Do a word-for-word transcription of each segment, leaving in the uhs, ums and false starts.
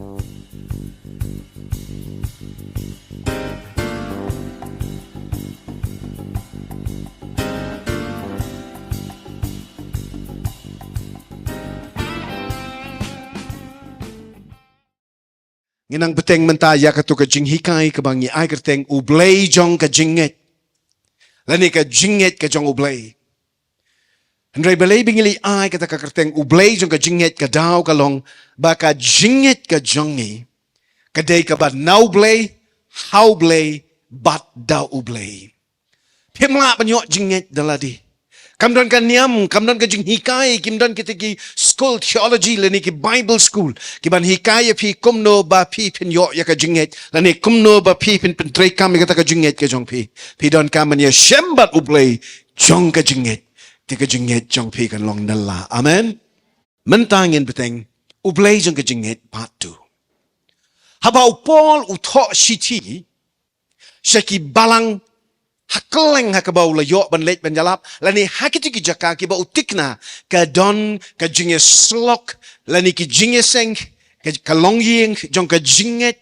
Ngi nang bteng mynta ïa katu ka jinghikai kaba ngi ai kyrteng U Blei jong ka jingngeit. Lane ka jingngeit ka jong U Blei. Hynrei balei ba ngi leh ai kata ka kyrteng U Blei jong ka jingngeit? Ka daw ka long ba ka jingngeit ka jong ngi ka dei kaba na U Blei, ha U Blei, bad da U Blei. Phim lah ban ïoh jingngeit da lade. Kam don ka niam, kam don ka jinghikai, kim don kita ki school theology lane ki Bible school ki ban hikai ïa phi kumno ba phi phin ïoh ïa ka jingngeit, lane kumno ba phi phin pyntreikam ïa kata ka jingngeit ka jong phi. Phi donkam ban ïashem bad U Blei jong ka jingngeit, te ka jingngeit jong phi kan long nylla. Amen. Mynta ngin bteng U Blei jong ka jingngeit part two. Haba u Paul u thoh shithi sha ki balang ha kylleng ha kaba u la ïoh ban leit ban ïalap, lane ha kito ki jaka kiba u thikna ka don ka jingïasyllok lane ki jingïaseng, ka, ka longïing jong ka jingngeit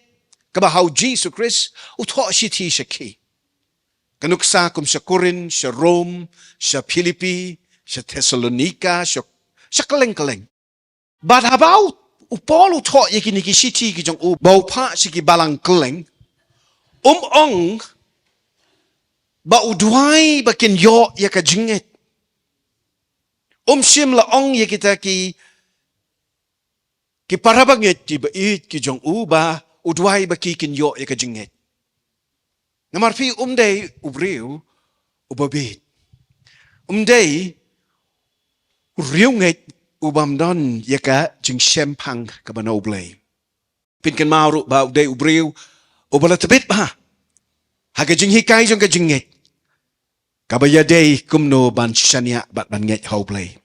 kaba ha U Jisu Khrist, u thoh shithi sha ki. Ka nuksa kum sha Korinth, sha Rom, sha Philippi, sha Thessalonika, sha, sha kylleng kylleng. Bad haba u, u Paul u thoh ïa kine ki shithi ki jong u ba u phah sha ki balang kylleng, um ong ba u duwai ba kin ïoh ïa ka jingngeit. Um shym la ong ïa kita ki, ki para bangeit kiba ïeit ki jong u ba u duwai ba ki kin ïoh ïa ka jingngeit. Namar phi, um dei u briew uba bieit. Um dei u riewngeit u bym don ïa ka jingshemphang kaba na U Blei. Phin kynmaw ruh ba u dei u briew uba la tbit bha ha ka jinghikai jong ka jingngeit kaba ïadei kumno ban shaniah bad ban ngeit ha U Blei.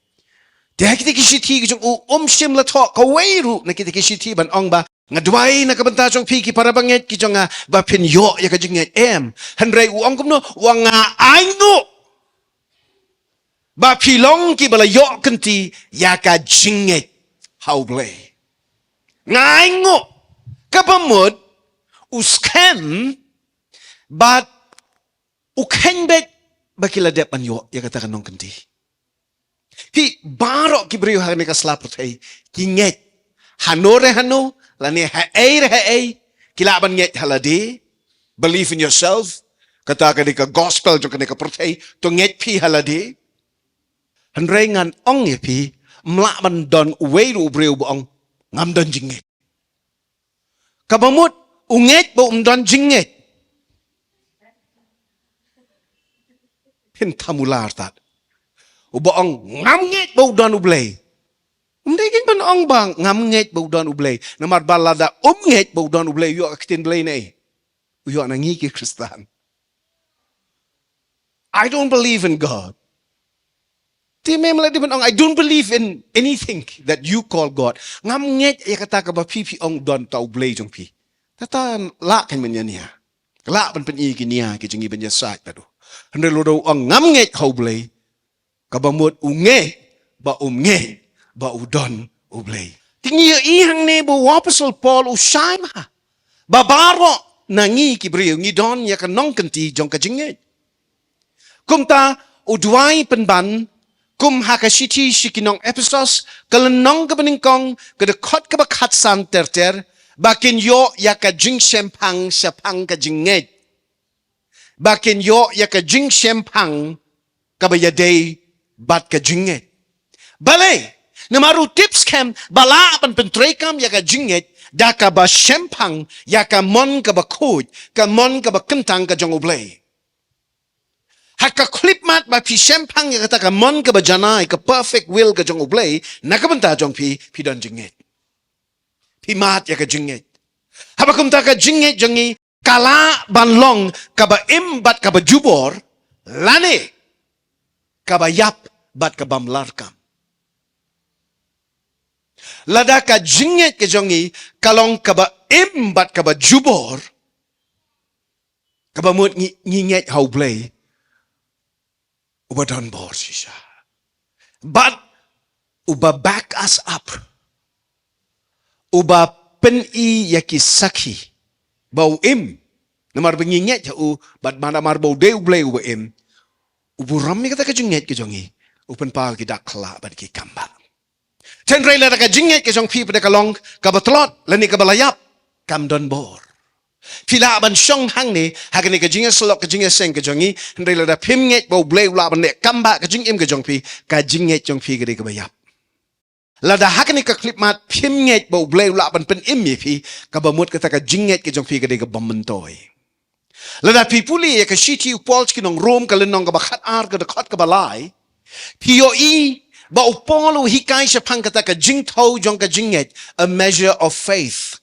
Te ha kita ki shithi ki jong u, um shym la thoh kawei ruh na kita ki shithi ban ong ba nga duwai na ka bynta jong phi ki para bangeit ki jong nga ba phin ïoh ïa ka jingngeit, em. Hynrei u ong kumno? U ong nga ainguh ba phi long kiba la ïoh kynti ïa ka jingngeit ha U Blei. Nga ainguh. Kaba mut u skhem bad u kheiñ beit ba ki la dep ban ïoh ïa kata ka nongkynti. Phi, baroh ki briew ha kane ka sla pyrthei ki ngeit. Hano re hano, lane haei re haei, ki lah ban ngeit ha lade. Believe in yourself. Kata ka dei ka gospel jong kane ka pyrthei, to ngeit phi ha lade. Hynrei ngan ong ïa phi, ym lah ban don uwei ruh u briew ba ong ngam don jingngeit. Kaba mut u ngeit ba um don jingngeit. Phin thamular tad. Uba ong ngam ngeit ba u don U Blei, um dei kein ban ong ba ngam ngeit ba u don U Blei. Namar ba lada um ngeit ba u don U Blei, u ïoh ka ktien Blei ne? U ïoh na ngi ki Khristan. I don't believe in God. Te mem la dei ban ong, I don't believe in anything that you call God. Ngam ngeit ïa kata kaba phi phi ong don uta U Blei jong phi. Tata lah kan mynta nia. Lah ban pyni ki nia ki jong ngi ban ïasaid bad u. Hynrei lada u ong ngam ngeit ha U Blei, kaba mut u ngeit ba um ngeit ba u don U Blei. Te ngi ïohi hangne ba u Apostol Paul u shai bha ba baroh na ngi ki briew ngi don ïa ka nongkynti jong ka jingngeit. Kumta u duwai pynban, kum ha ka shithi sha ki nong Ephesos, ka lynnong kaba nyngkong, ka dkhot kaba khatsan ter ter, ba kin ïoh ïa ka jingshemphang shaphang ka jingngeit. Ba kin ïoh ïa ka jingshemphang kaba ïadei bad ka jingngeit. Balei? Namar u tip skhem ba lah ban pyntreikam ïa ka jingngeit da kaba shemphang ïa ka mon kaba khuid, ka mon kaba kyntang ka jong U Blei. Ha ka khyllipmat ba phi shemphang ïa kata ka mon kaba janai, ka perfect will ka jong U Blei na ka bynta jong phi, phi don jingngeit. Phi mad ïa ka jingngeit. Haba kumta ka jingngeit jong ngi ka lah ban long kaba im bad kaba jubor, lane kaba ïap bad kaba mlarkam. Lada ka jingngeit ka jong ngi ka long kaba im bad kaba jubor, kaba mut ngi, ngi ngeit ha U Blei uba don bor shisha. Bad uba back us up. Uba Pyni ïa ki sakhi ba u im, namar ba ngi ngeit ha u, bad namar ba u dei U Blei uba im, u burom ïa kata ka jingngeit ka jong ngi, u pynpaw ïa ki dak khyllah bad ki kam bah. Hynrei lada ka jingngeit ka jong phi pat ka long kaba tlot lane kaba la ïap, kam don bor. Phi lah ban shong hangne ha kane ka jingïasyllok, ka jingïaseng ka jong ngi, hynrei lada phim ngeit ba U Blei u lah ban leh kam bah ka jingim ka jong phi, ka jingngeit jong phi ka dei kaba ïap. Lada ha kane ka khyllipmat phim ngeit ba U Blei u lah ban pynim ïa phi, kaba mut kata ka jingngeit ka jong phi ka dei kaba myntoi. Lada phi pule ïa ka shithi u Paul sha ki nong Rom, ka lynnong kaba khatar, ka dkhot kaba lai, phi ïohi ba u Paul u hikai shaphang kata ka jingthew jong ka jingngeit, a measure of faith.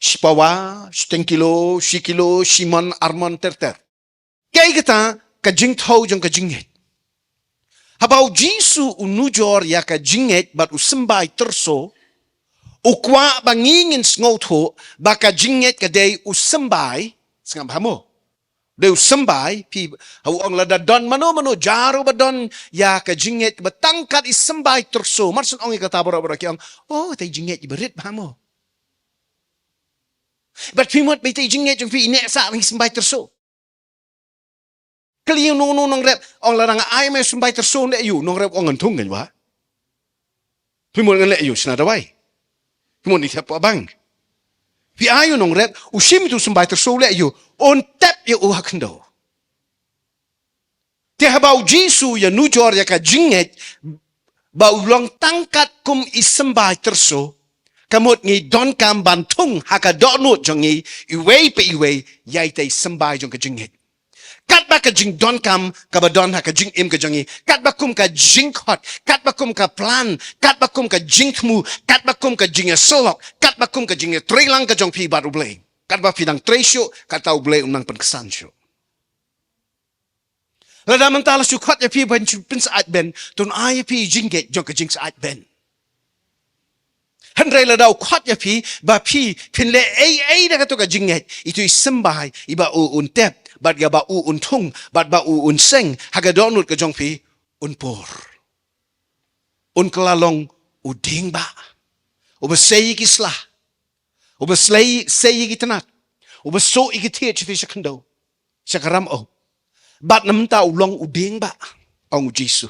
Shi pawa, shiteng kilo, shi kilo, shi mon, ar mon, ter ter. Kaei kata ka jingthew jong ka jingngeit? Haba U Jisu u nujor ïa ka jingngeit bad u symbai tyrso, u kwah ba ngi ngin sngewthuh ba ka jingngeit ka dei u symbai. Sngap bha mo. Dei u symbai, phi, ha u ong lada don mano mano jar uba don ïa ka jingngeit ba tang kat i symbai tyrso. Mar shen ong ïa kata baroh baroh ki ong, oh, te jingngeit iba rit bha mo. Bad phi mut ba te jingngeit jong phi i neh sah ngi symbai tyrso. Kylli ïa u nong, nong, nongrep, ong lada nga ai ma u symbai tyrso leh ïa u, nongrep ong ngan thung kan ba. Phi mut ngan leh ïa u shna dawai. Phi mut ni thep pa bang. Phi ai u nongrep, u shim tu symbai tyrso leh ïa u, un tep ïa u ha khyndew. Te haba U Jisu u ïa nujor ïa ka jingngeit ba u long tang kat kum i symbai tyrso, ka mut ngi donkam ban thung ha ka dohnud jong ngi iwei pa iwei ïa ita i symbai jong ka jingngeit. Katba ka jingdonkam kaba don ha ka jingim ka jong ngi, katba kum ka jingkhot, katba kum ka plan, katba kum ka jingthmu, katba kum ka jingïasyllok, katba kum ka jingïatreilang ka jong phi bad U Blei. Katba phi dang trei shuh, kata U Blei un nang pynksan shuh. Lada mynta la shu khot ïa phi ban shu pynsyaid bein, to un ai ïa phi jingngeit jong ka jingsyaid bein. Hynrei lada u khot ïa phi ba phi phin leh ei ei da kato ka jingngeit, itu i symbai iba u un tep, bad kaba u un thung, bad ba u un seng ha ka dohnud ka jong phi, un pur. Un kylla long u dieng bah, uba sei ïa ki sla, uba sei, sei ïa ki tnat, uba suh ïa ki thied sha phi sha khyndew, sha ka ram, oh. Bad na mynta u long u dieng bah, ong U Jisu.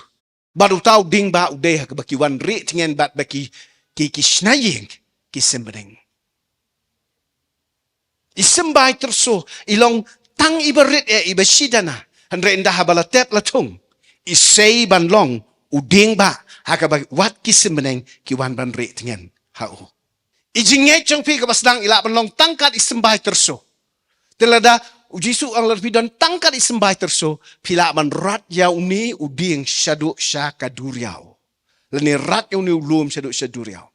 Bad uta u dieng bah u dei ha kaba ki wan rieh tngen bad ba ki, ki, ki shna ïing, ki seng bneng. I symbai tyrso i long tang iba rit eh, iba shidana. Hynrei ynda haba la tep la thung, i sei ban long u dieng bah ha kaba wat ki seng bneng ki wan ban rieh tngen ha u. I jingngeit jong phi kaba sdang i lah ban long tang kat i symbai tyrso. Te lada U Jisu u ong lada phi don tang kat i symbai tyrso, phi lah ban rat ïa une u dieng shaduh sha ka duriaw. Lane rat ïa une u lum shaduh sha duriaw.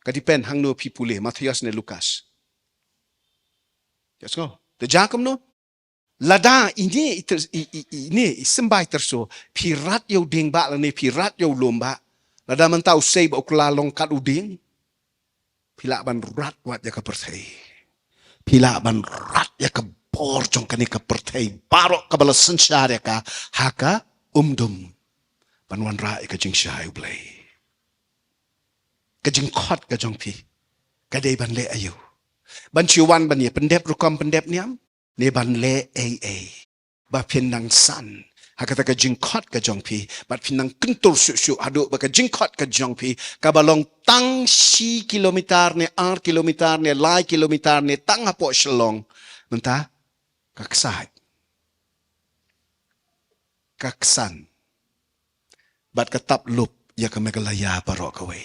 Ka depend hangno phi pule, Mathaios ne Lukas. Yes, no. Te jia kumno? Lada ine i tyr-, i, i, i, ine i symbai tyrso, phi rat ïa u dieng bah lane phi rat ïa u lum bah. Lada mynta u sei ba u kylla long kat u dieng, phi lah ban rat wat ïa ka pyrthei. Phi lah ban rat ïa ka bor jong kane ka pyrthei baroh kaba la synshar ïa ka ha ka umdum, ban wanrah ïa ka jingshai U Blei. Ka jingkhot ka jong phi ka dei ban leh aïu? Ban shu wan ban ïa pyndep rukom pyndep niam, ne ban leh ei ei ba phin nang san ha kata ka jingkhot ka jong phi, bad phin nang kyntur shuh shuh haduh ba ka jingkhot ka jong phi kaba long tang shi kilometer ne ar kilometer ne lai kilometer ne tang hapoh Shillong mynta ka ksaid, ka ksan, bad ka tap lup ïa ka Meghalaya baroh kawei,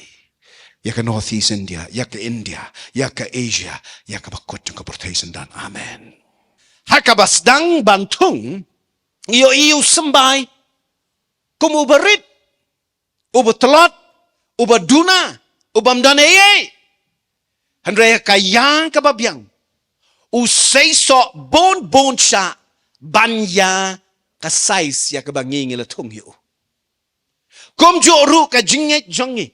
ïa ka North East India, ïa ka India, ïa ka Asia, ïa kaba kut jong ka pyrthei syndon. Amen. Ha kaba sdang ban thung, ïohi u symbai kum uba rit, uba tlot, uba duna, uba ym don ei ei. Hynrei ha ka ïa kaba biang, u sei soh bun bun shah ban ïa ka size ïa kaba ngi ngi la thung ïa u. Kumjuh ruh ka jingngeit jong ngi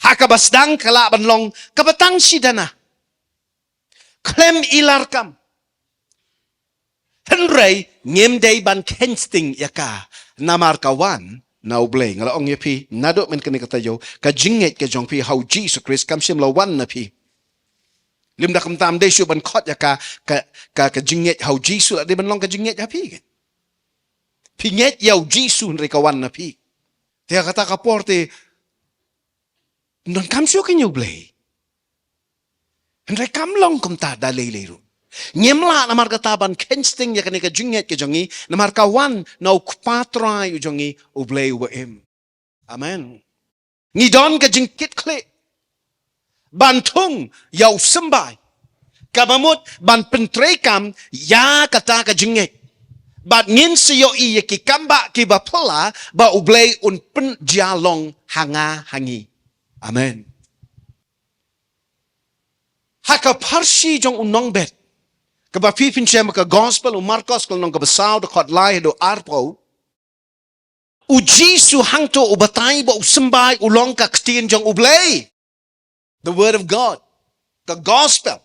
ha kaba sdang ka lah ban long kaba tang shidana, khlem ilar kam. Hynrei ngim dei ban kheiñ sting ïa ka, namar ka wan na U Blei. Nga la ong ïa phi naduh mynne kane ka taïew, ka jingngeit ka jong phi ha U Jisu Khrist kam shym la wan na phi. Lymda kumta ym dei shuh ban khot ïa ka, ka, ka, ka jingngeit ha U Jisu, la dei ban long ka jingngeit ha phi. Phi ngeit ïa U Jisu hynrei ka wan na phi. Te kata ka por te, ym donkam shuh kein ïa U Blei. Hynrei kam long kumta da lei lei ruh. Ngim lah namar kata ban kheiñ sting ïa kane ka jingngeit ka jong ngi, namar ka wan na U Kpa Trai u jong ngi, U Blei uba im. Amen. Ngi don ka jingkitkhlieh ban thung ïa u symbai, kaba mut ban pyntreikam ïa kata ka jingngeit. Bad ngin sa ïohi ïa ki kambah kiba phylla ba U Blei un pynjia long ha nga ha ngi. Amen. Ha ka pharshi jong u nongbet, kaba phi phin shem ha ka gospel u Markos ka lynnong kaba saw dkhot lai haduh arphew, U Jisu hangto u batai ba u symbai u long ka ktien jong U Blei. The word of God. The gospel.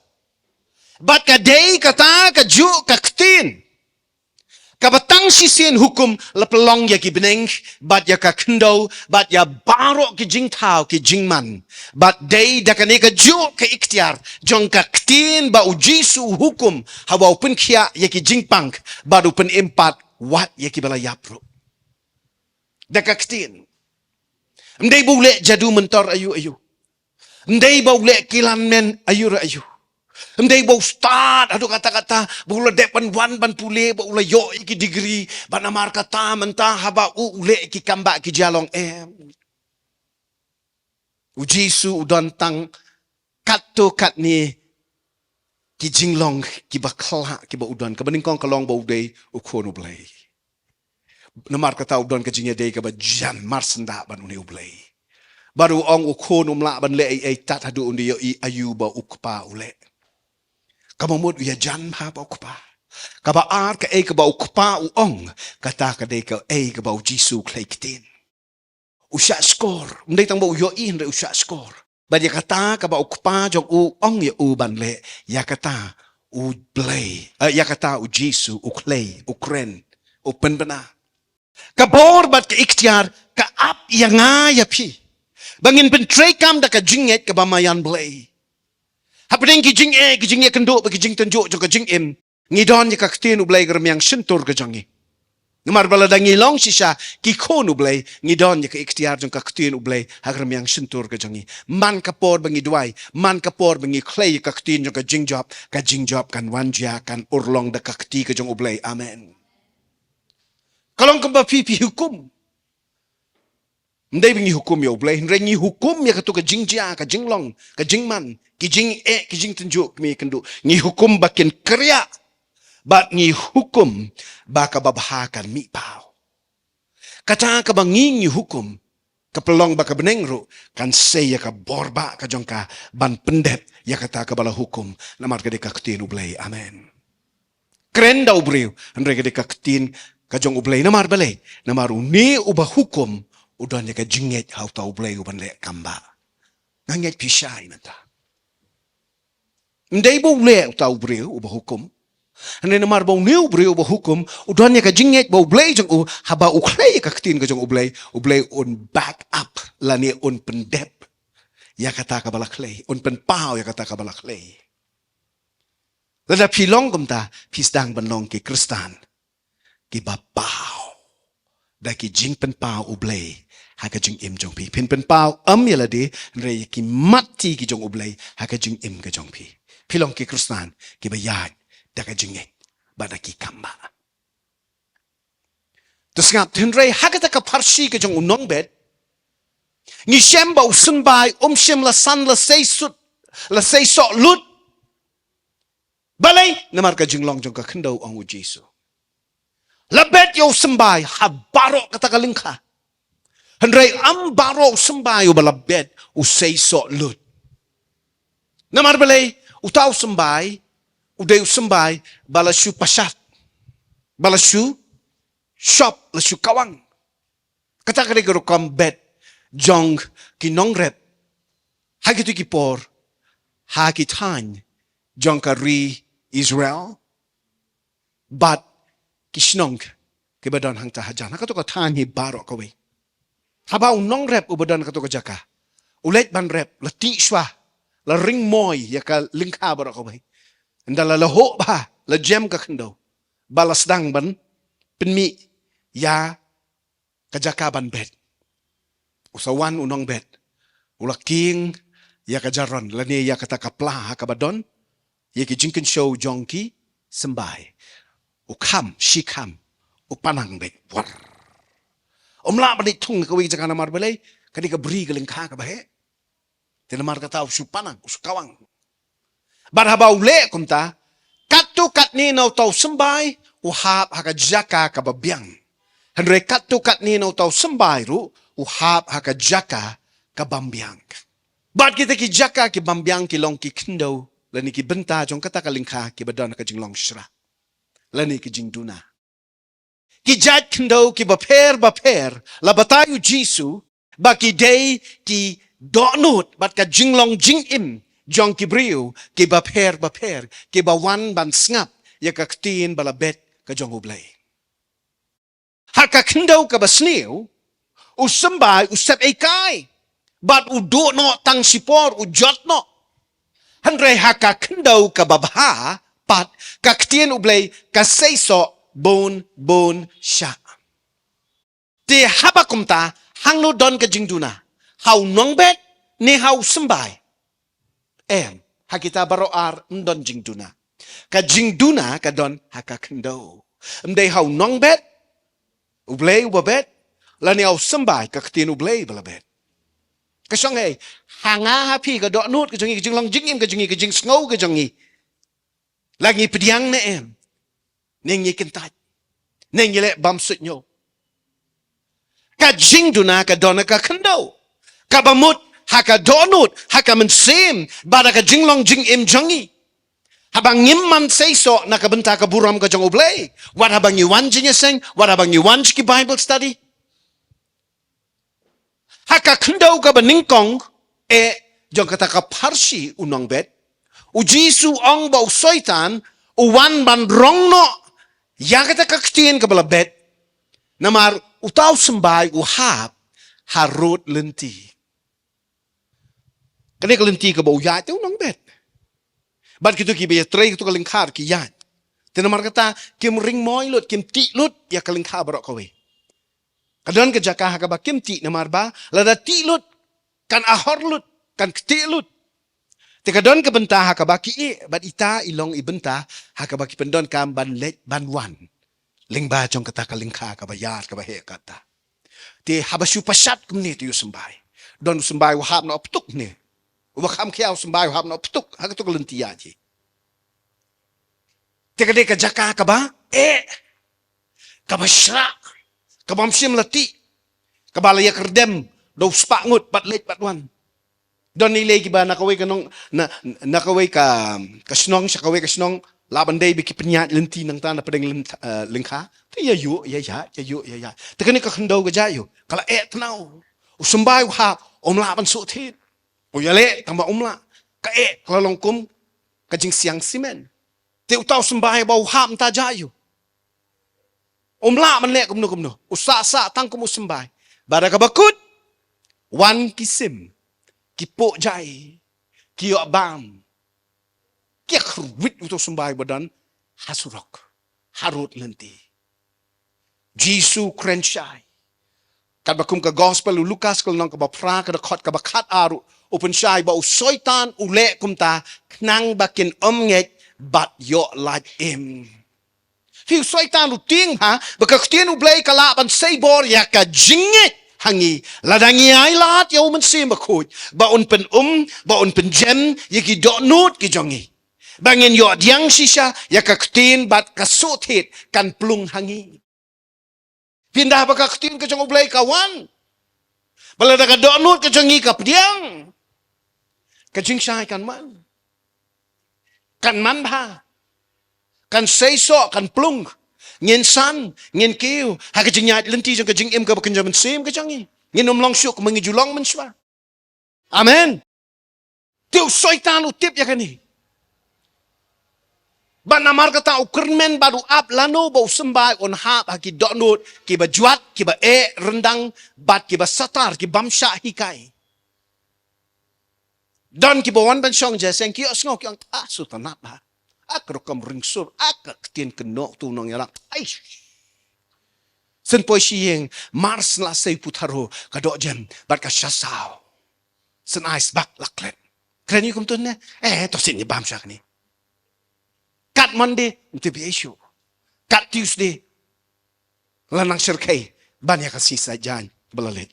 Bad ka dei kata kajuh ka ktien kaba tang shisien hukum la pynlong ïa ki bneng, bad ïa ka khyndew, bad ïa baroh ki jingthaw ki jingman. Bad dei da kane kajuh ka iktiar jong ka ktien ba U Jisu u hukum, haba u pynkhiah ïa ki jingpang, bad u pynim pat wat ïa kiba la ïap ruh. Da ka ktien. Ym dei ba u leh jadu myntor aïu aïu. Ym dei ba u leh kilan men aïu re aïu. Ym dei ba u stad haduh katta katta, ba u la dep ban wan ban pule, ba u la ïoh ïa ki degree, ba namar kata mynta haba u, u leh ki kambah ki jia long, em. U Jisu u don tang katto katne ki jinglong kiba khyllah kiba u don, kaba nyngkong ka long ba u dei u Khun U Blei. Namar kata u don ka jingïadei kaba jan marsyndah bad une U Blei. Bad u ong u Khun um lah ban leh ei ei tad haduh un da ïohi aïu ba u Kpa u leh. Kaba mut u ïajan bha bad u Kpa. Kaba ar, kaei kaba u Kpa u ong, kata ka dei kaei kaba U Jisu u khlei ktien. U shah shkor, ym dei tang ba u ïohi hynrei u shah shkor. Bad ïa kata kaba u Kpa jong u ong ïa u ban leh, ïa kata U Blei, eh, ïa kata U Jisu u khlei, u kren, u pynbna. Ka bor bad ka iktiar ka ap ïa nga ïa phi, ba ngin pyntreikam da ka jingngeit kaba maïan Blei. Hapdeng ki jingeh, ki jingïakynduh bad ki jingtynjuh jong ka jingim, ngi don ïa ka ktien U Blei ha ka rmiang shyntur ka jong ngi. Namar ba lada ngi long shisha ki khun U Blei, ngi don ïa ka iktiar jong ka ktien U Blei ha ka rmiang shyntur ka jong ngi. Man ka por ba ngi duwai, man ka por ba ngi khlei ïa ka ktien jong ka jingjop, ka jingjop kan wan jia, kan urlong da ka kti ka jong U Blei. Amen. Ka long kumba phi phi hukum. Ym dei ba ngi hukum ïa U Blei, hynrei ngi hukum ïa kato ka jingjia, ka jinglong, ka jingman, ki jingeh, ki jingtynjuh, ki jingïakynduh. Ngi hukum ba kin kyrïah, bad ngi hukum ba kaba bha kan mih paw. Kata kaba ngi ngi hukum, ka pynlong ba ka bneng ruh kan sei ïa ka bor ba ka jong ka ban pyndep ïa kata kaba la hukum, namar ka dei ka ktien U Blei. Amen. Kren da u briew, hynrei ka dei ka ktien ka jong U Blei. Namar balei? Namar une uba hukum u don ïa ka jingngeit ha uta U Blei uban leh kam ba. Nga ngeit phi shai mynta. Ym dei ba u leh uta u briew uba hukum. Hynrei namar ba une u briew uba hukum u don ïa ka jingngeit ba U Blei jong u, haba u khlei ïa ka ktien ka jong U Blei, U Blei un back up lane un pyndep ïa kata kaba la khlei, un pynpaw ïa kata kaba la khlei. Lada phi long kumta, phi sdang ban long ki Khristan kiba paw da ki jingpynpaw U Blei ha ka jingim jong phi. Phin pynpaw ym ïa lade, hynrei ïa ki mat ti ki jong U Blei ha ka jingim ka jong phi. Phi long ki Khristan kiba ïaid da ka jingngeit bad da ki kam ba. To sngap, hynrei ha kata ka pharshi ka jong u nongbet, ngi shem ba u symbai um shym la san la sei sut, la sei soh lut. Balei? Namar ka jinglong jong ka khyndew, ong u Jisu. La bet ïa u symbai ha baroh kata ka lyngkha. Hynrei ym baroh u symbai uba la bet u sei soh lut. Namar balei? Uta u symbai u dei u symbai ba la shu pashat, ba la shu shop, la shu kawang. Kata ka dei ka rukom bet jong ki nongrep ha kito ki por ha ki thaiñ jong ka ri Israel bad ki shnong kiba don hangta hajan, ha kato ka thaiñ hi baroh kawei. Haba u nongrep uba don ha kato ka jaka u leit ban rep, la tih shuwa, la ring moi ïa ka lyngkha baroh kawei. Ynda la, la hoh bha, la jem ka khyndew, ba la sdang ban pynmih ïa ka jaka ban bet. U sa wan u nongbet, u la kieng ïa ka jaron lane ïa kata ka pla ha kaba don ïa ki jingkynshew jong ki symbai. U kham, shi kham, u panang beit, war. Um lah ban leit thung ha kawei ka jaka namar balei? Ka dei ka bri ka lyngkha kaba heh. Te namar kata u shu panang, u shu kawang. Bad haba u leh kumta, katto katne na uta u symbai u hap ha ka jaka kaba biang. Hynrei katto katne na uta u symbai ruh u hap ha ka jaka ka bym biang. Bad kita ki jaka ki bym biang ki long ki khyndew lane ki bynta jong kata ka lyngkha kiba don ha ka jinglong shra lane ki jingduna. Ki jait khyndew kiba pher bapher la batai u Jisu ba ki dei ki dohnud bad ka jinglong jingim jong ki briew kiba pher bapher, kiba wan ban sngap ïa ka ktien ba la bet ka jong U Blei. Ha ka khyndew kaba sniew, u symbai u sep ei kai, bad u duh noh tang shipor, u jot noh. Hynrei ha ka khyndew kaba bha pat, ka ktien U Blei ka seisoh bun bun shah. Te haba kumta, hangno don ka jingduna? Ha u nongbet ne ha u symbai? Em, ha kita baroh ar ym don jingduna. Ka jingduna ka don ha ka khyndew. Ym dei ha u nongbet, U Blei uba bet, lane ha u symbai, ka ktien U Blei ba la bet. Ka shong ei, ha nga ha phi, ka dohnud ka jong ngi, ka jinglong jingim ka jong ngi, ka jingsngew ka jong ngi, la ngi pdiang ne em, ne ngi kyntait, ne ngi leh bymsuidñiew. Ka jingduna ka don ha ka khyndew, kaba mut ha ka dohnud, ha ka mynsiem, bad ha ka jinglong jingim jong ngi. Haba ngim man seisoh na ka bynta ka burom ka jong U Blei, wat haba ngi wan jingïaseng, wat haba ngi wan sha ki Bible study, ha ka khyndew kaba nyngkong, eh, jong kata ka pharshi u nongbet, u Jisu u ong ba u Soitan u wan ban rong noh ïa kata ka ktien kaba la bet. Namar uta u symbai u hap harud lynti. Kane ka lynti kaba u ïaid te u nongbet. Bad kito kiba ïatrei kato ka lyngkha ki ïaid. Te namar kata kim ring moi lut, kim tih lut ïa ka lyngkha baroh kawei. Ka don ka jaka ha kaba kim tih namar ba lada tih lut kan ahor lut, kan kteh lut. Te ka don ka bynta ha kaba ki ïeh, bad ita i long i bynta ha kaba ki pyndonkam ban leit ban wan lyngba jong kata ka lyngkha kaba ïar kaba heh kata. Te haba shu pashat kumne te u symbai, don u symbai u hap noh ptuk ne, uba kham khia u symbai u hap noh ptuk ha kato ka lynti ïaid. Te ka dei ka jaka kaba eh, kaba shrah, kaba ym shym la tih, kaba la ïa kyrdem da u spah ngut bad leit bad wan. Don i lei kiba na kawei ka nong, na, na kawei ka, ka shnong sha kawei ka shnong, lah ban dei ba ki pynïaid lynti nangta na pdeng lyngkha, eh, lyngkha. Te ïa ïuh ïa ïaid, ïa ïuh ïa ïaid. Te kane ka khyndew ka jait ïuh, ka la eh tnaw. U symbai u hap, um lah ban suh thied. U ïaleh tang ba um lah. Ka eh ka la long kum ka jingsiang simen. Te uta u symbai ba u hap mynta jait ïuh, um lah ban leh kumno kumno. U sah sah tang kum u symbai. Bad da kaba kut, wan ki sim, ki pok jai, ki ïoh bam, ki ïa kyrwit uta u symbai ba don ha surok, harud lynti. Jisu u kren shai. Katba kum ka gospel u Lukas ka lynnong kaba phra, ka dkhot kaba khatar, u pynshai ba u Soitan u leh kumta khnang ba kin ym ngeit bad ïoh lait im. Phi, u Soitan u tieng bha ba ka ktien U Blei ka lah ban sei bor ïa ka jingngeit ha ngi lada ngi ailad ïa U Mynsiem Bakhuid ba un pyn-um, ba un pynjem ïa ki dohnud ki jong ngi, ba ngin ïoh pdiang shisha ïa ka ktien bad ka suhthied kan plung ha ngi. Pyndah ba ka ktien ka jong U Blei ka wan, ba lada ka dohnud ka jong ngi ka pdiang, ka jingshai kan man. Kan man bha. Kan seisoh, kan plung. Ngin san, ngin kiew ha ka jingïaid lynti jong ka jingim kaba kynja mynsiem ka jong ngi. Ngin ym long shuh kumba ngi ju long mynshuwa. Amen. Te u Soitan u tip ïa kane. Bad namar kata u kyrmen bad u ap lano ba u symbai un hap ha ki dohnud kiba jwat, kiba eh ryndang, bad kiba satar, ki bym shah hikai. Don kiba wan ban shong jingïaseng, ki ïohsngew, ki ong, ah, shu tynnat bha. Ah, ka rukom ringsur, ah, ka ktien kynnoh tu nongïalam. Ai. Shen poi sha ïing, mar shen la sei putharu, ka doh jem, bad ka sha saw. Shen ai sbak la klet. Kren ïa kumto ne? Eh, to shen ïa bam sha kane. Kat Monday, ym tip ei shuh. Kat Tuesday, la nang shyrkhei ban ïa ka sngi Saitjaiñ ba la leit.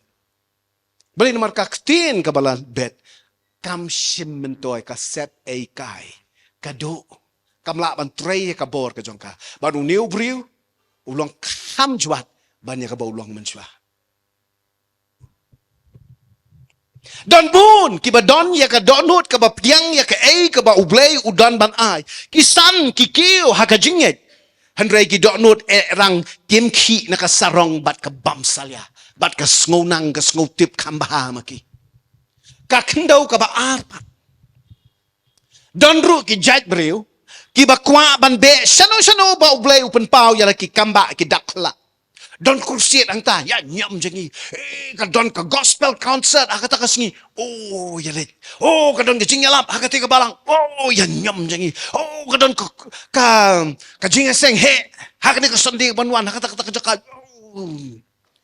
Balei? Namar ka ktien kaba la bet kam shim myntoi, ka set ei kai, ka duh. Kam lah ban trei ïa ka bor ka jong ka. Bad une u briew u long kham jwat ban ïa kaba u long mynshuwa. Don bun kiba don ïa ka dohnud kaba pdiang ïa kaei kaba U Blei u don ban ai. Ki san, ki kiew ha ka jingngeit. Hynrei ki dohnud eh rang, kim khih na ka sarong bad ka bam salia, bad ka sngewthuh, ka sngewtip kham bha ma ki. Ka khyndew kaba ar pat. Don ruh ki jait briew kiba kwah ban beh shano shano ba U Blei u pynpaw ïa la, ki kam ba ki dak la. Don crusade hangta, ïa ñiom jong ngi. Eh, ka don ka gospel concert ha kata ka sngi. Oh, ïa leit. Oh, ka don ka jingïalap ha kata ka balang. Oh, ïa ñiom jong ngi. Oh, ka don ka, ka, ka jingïaseng heh ha kane ka Sunday ban wan ha kata, kata ka jaka. Oh.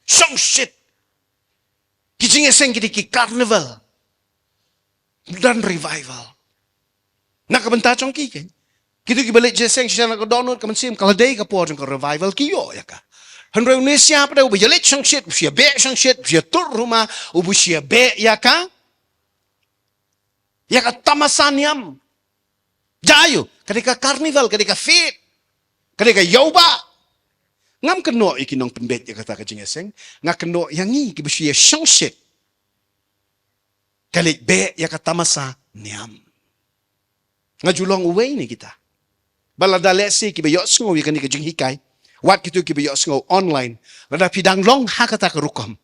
Shongshit. Ki jingïaseng ki dei ki carnival. Don revival na ka bynta jong ki, keiñ. Kito kiba leit jingïaseng shisha na ka dohnud ka mynsiem, ka la dei ka por jong ka revival, ki ïoh ïa ka. Hynrei une sha pat uba ïaleit shongshit, uba shu ïabeh shongshit, uba shu ïatur rumah, uba shu ïabeh ïa ka, ïa ka tamasa niam. Jia ïoh, ka dei ka carnival, ka dei ka fete, ka dei ka ïawbah. Ngam kynnoh ïa ki nongpynbeit ïa kata ka jingïaseng, nga kynnoh ïa ngi kiba shu ïashongshit. Ka leit beh ïa ka tamasa niam. Nga ju long uwei na kita. Bad lada lehse kiba ïohsngew ïa kane ka jinghikai, wat kito kiba ïohsngew online, lada phi dang long ha kata ka rukom,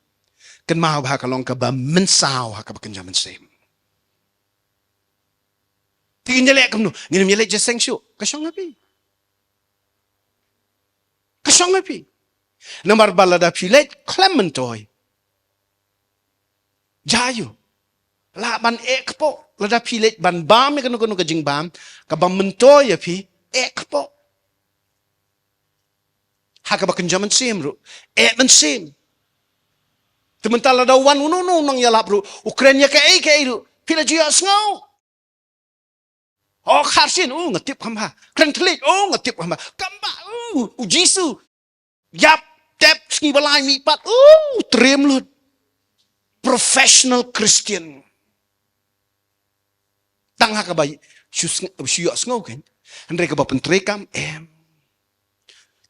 kynmaw ba ha ka long kaba mynsaw ha kaba kynja mynsiem. Te ngin ïaleh kumno? Ngin ym ïaleh jingïaseng shuh. Ka shong ha phi. Ka shong ha phi. Namar ba lada phi leit khlem myntoi, jia ïoh, lah ban eh kpoh. Lada phi leit ban bam ïa kano kano ka jingbam kaba ym myntoi ïa phi, eh kpoh. Ha kaba kynja mynsiem ruh, eh mynsiem. Te mynta lada u wan uno uno u nongïalap ruh, u kren ïa kaei kaei ruh, phi la ju ïohsngew. Oh, khar sien, oh, nga tip kham bha. Kren thylliej, oh, nga tip kham bha. Kam ba, oh, U Jisu. Ïap, tep, sngi ba lai mih pat, oh, triem lut. Professional Christian. Tang ha kaba shu sng-, shu ïohsngew, keiñ. Hynrei kaba pyntreikam, em.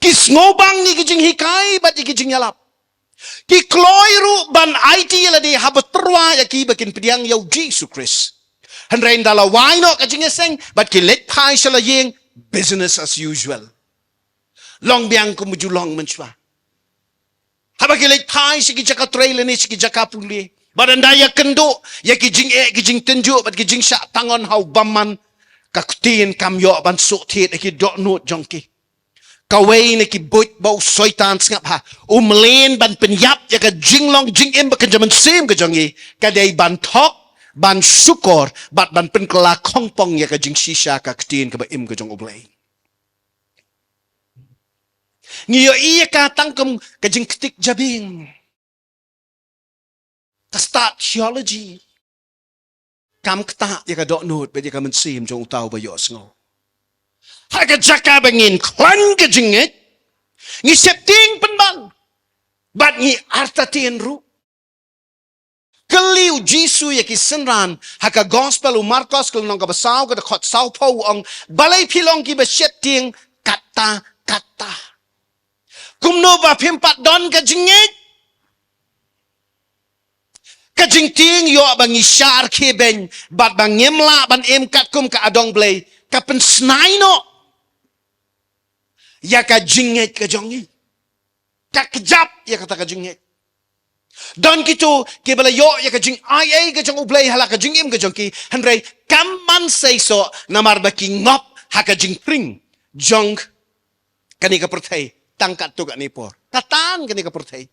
Ki sngewbang ïa ki jinghikai bad ïa ki jingïalap. Ki kloi ruh ban aiti ïa lade haba tyrwa ïa ki ba kin pdiang ïa U Jisu Khrist. Hynrei ynda la wai noh ka jingïaseng bad ki leit phai sha la ïing, business as usual. Long biang kumba ju long mynshuwa. Haba ki leit phai sha ki jaka trei lane sha ki jaka pule, bad ynda ïakynduh ïa ki jingeh, ki jingtynjuh bad ki jingshah tngen ha u bymman, ka ktien kam ïoh ban suk thied ha ki dohnud jong ki. Kawei na ki buit ba u Soitan sngap ha, u mlien ban pynïap ïa ka jinglong jingim ba kynja mynsiem ka jong ngi, ka dei ban thok, ban shukor bad ban pynkylla khongpong ïa ka jingshisha ka ktien kaba im ka jong U Blei. Ngi ïohi ïa ka tang kum ka jingktik jabieng. Ka stad theology. Kam ktah ïa ka dohnud bad ïa ka mynsiem jong uta uba ïohsngew. Ha ka jaka ba ngin khlaiñ ka jingngeit, ngi sheptieng pynban bad ngi artatien ruh. Kylli U Jisu ïa ki synran ha ka Gospel u Markos, ka lynnong kaba saw, ka dkhot sawphew, u ong, balei phi long kiba sheptieng katta katta? Kumno ba phim pat don ka jingngeit? Ka jingtieng ïoh ba ngi shah khie beiñ bad ba ngim lah ban im katkum ka adong Blei, ka pynsngew noh ïa ka jingngeit ka jong ngi. Ka kjap ïa kata ka jingngeit. Don kito kiba la ïoh ïa ka jingai ei ka jong U Blei ha la ka jingim ka jong ki, hynrei kam mynseisoh namar ba ki ngop ha ka jingpring. jong kane ka pyrthei tang katto katne por. Ka tan kane ka pyrthei.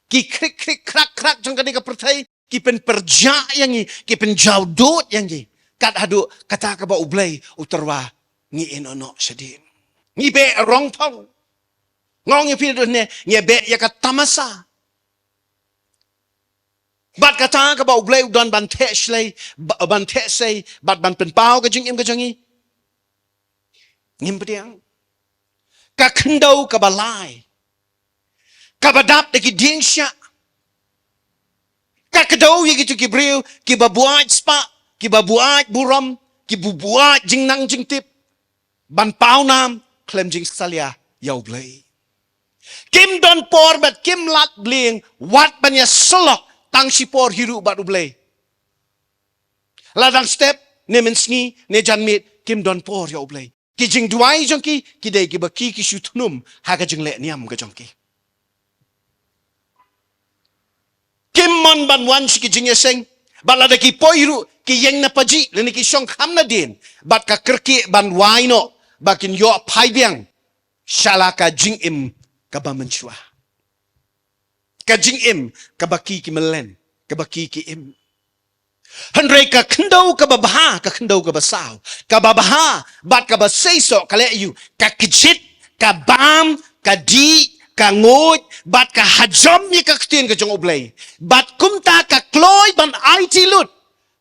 Ki khrik khrik khrak khrak jong kane ka pyrthei ki pynpyrjah ïa ngi, ki pynjaw dud ïa ngi. Kat haduh kata kaba U Blei u tyrwa ngi ïehnoh shadien. Ngi beh rong phong. Nga ong ïa phi naduh ne, ngi beh ïa ka tamasa. Bad kata kaba U Blei u don ban theh shlei, ba-, ban theh sei, bad ban pynpaw ka jingim ka jong ngi. Ngim pdiang. Ka khyndew kaba lai. Kaba dap da ki dieng shiah. Ka kdew ïa kito ki briew, kiba buaid spah, kiba buaid burom, kiba buaid jingnang jingtip. Ban paw nam, khlem jingsalia ïa U Blei. Kim don por bad kim lad blieng, wat ban ïasyllok, tang shipor hi ruh bad U Blei. La dang step, ne mynsngi, ne janmiet, kim don por ïa U Blei. Ki jingduwai jong ki, ki dei kiba ki ki shu thnum, ha ka jingleh niam ka jong ki. Kim mon ban wan sha ki jingïaseng, bad lada ki poi ruh, ki ïeng na pajih, lane ki shong kham nadien, bad ka kyrkieh ban wai noh, ba kin ïoh phai biang, sha la ka jingim kaba mynshuwa. Ka jingim, kaba ki ki myllen, kaba ki ki im. Hynrei ka khyndew kaba bha, ka khyndew kaba saw. Kaba bha, bad kaba seisoh ka leh aïu, ka kjit, ka bam, ka dih, ka nguid, bad ka hajom ïa ka ktien ka jong U Blei. Bad kumta ka kloi ban aiti lut.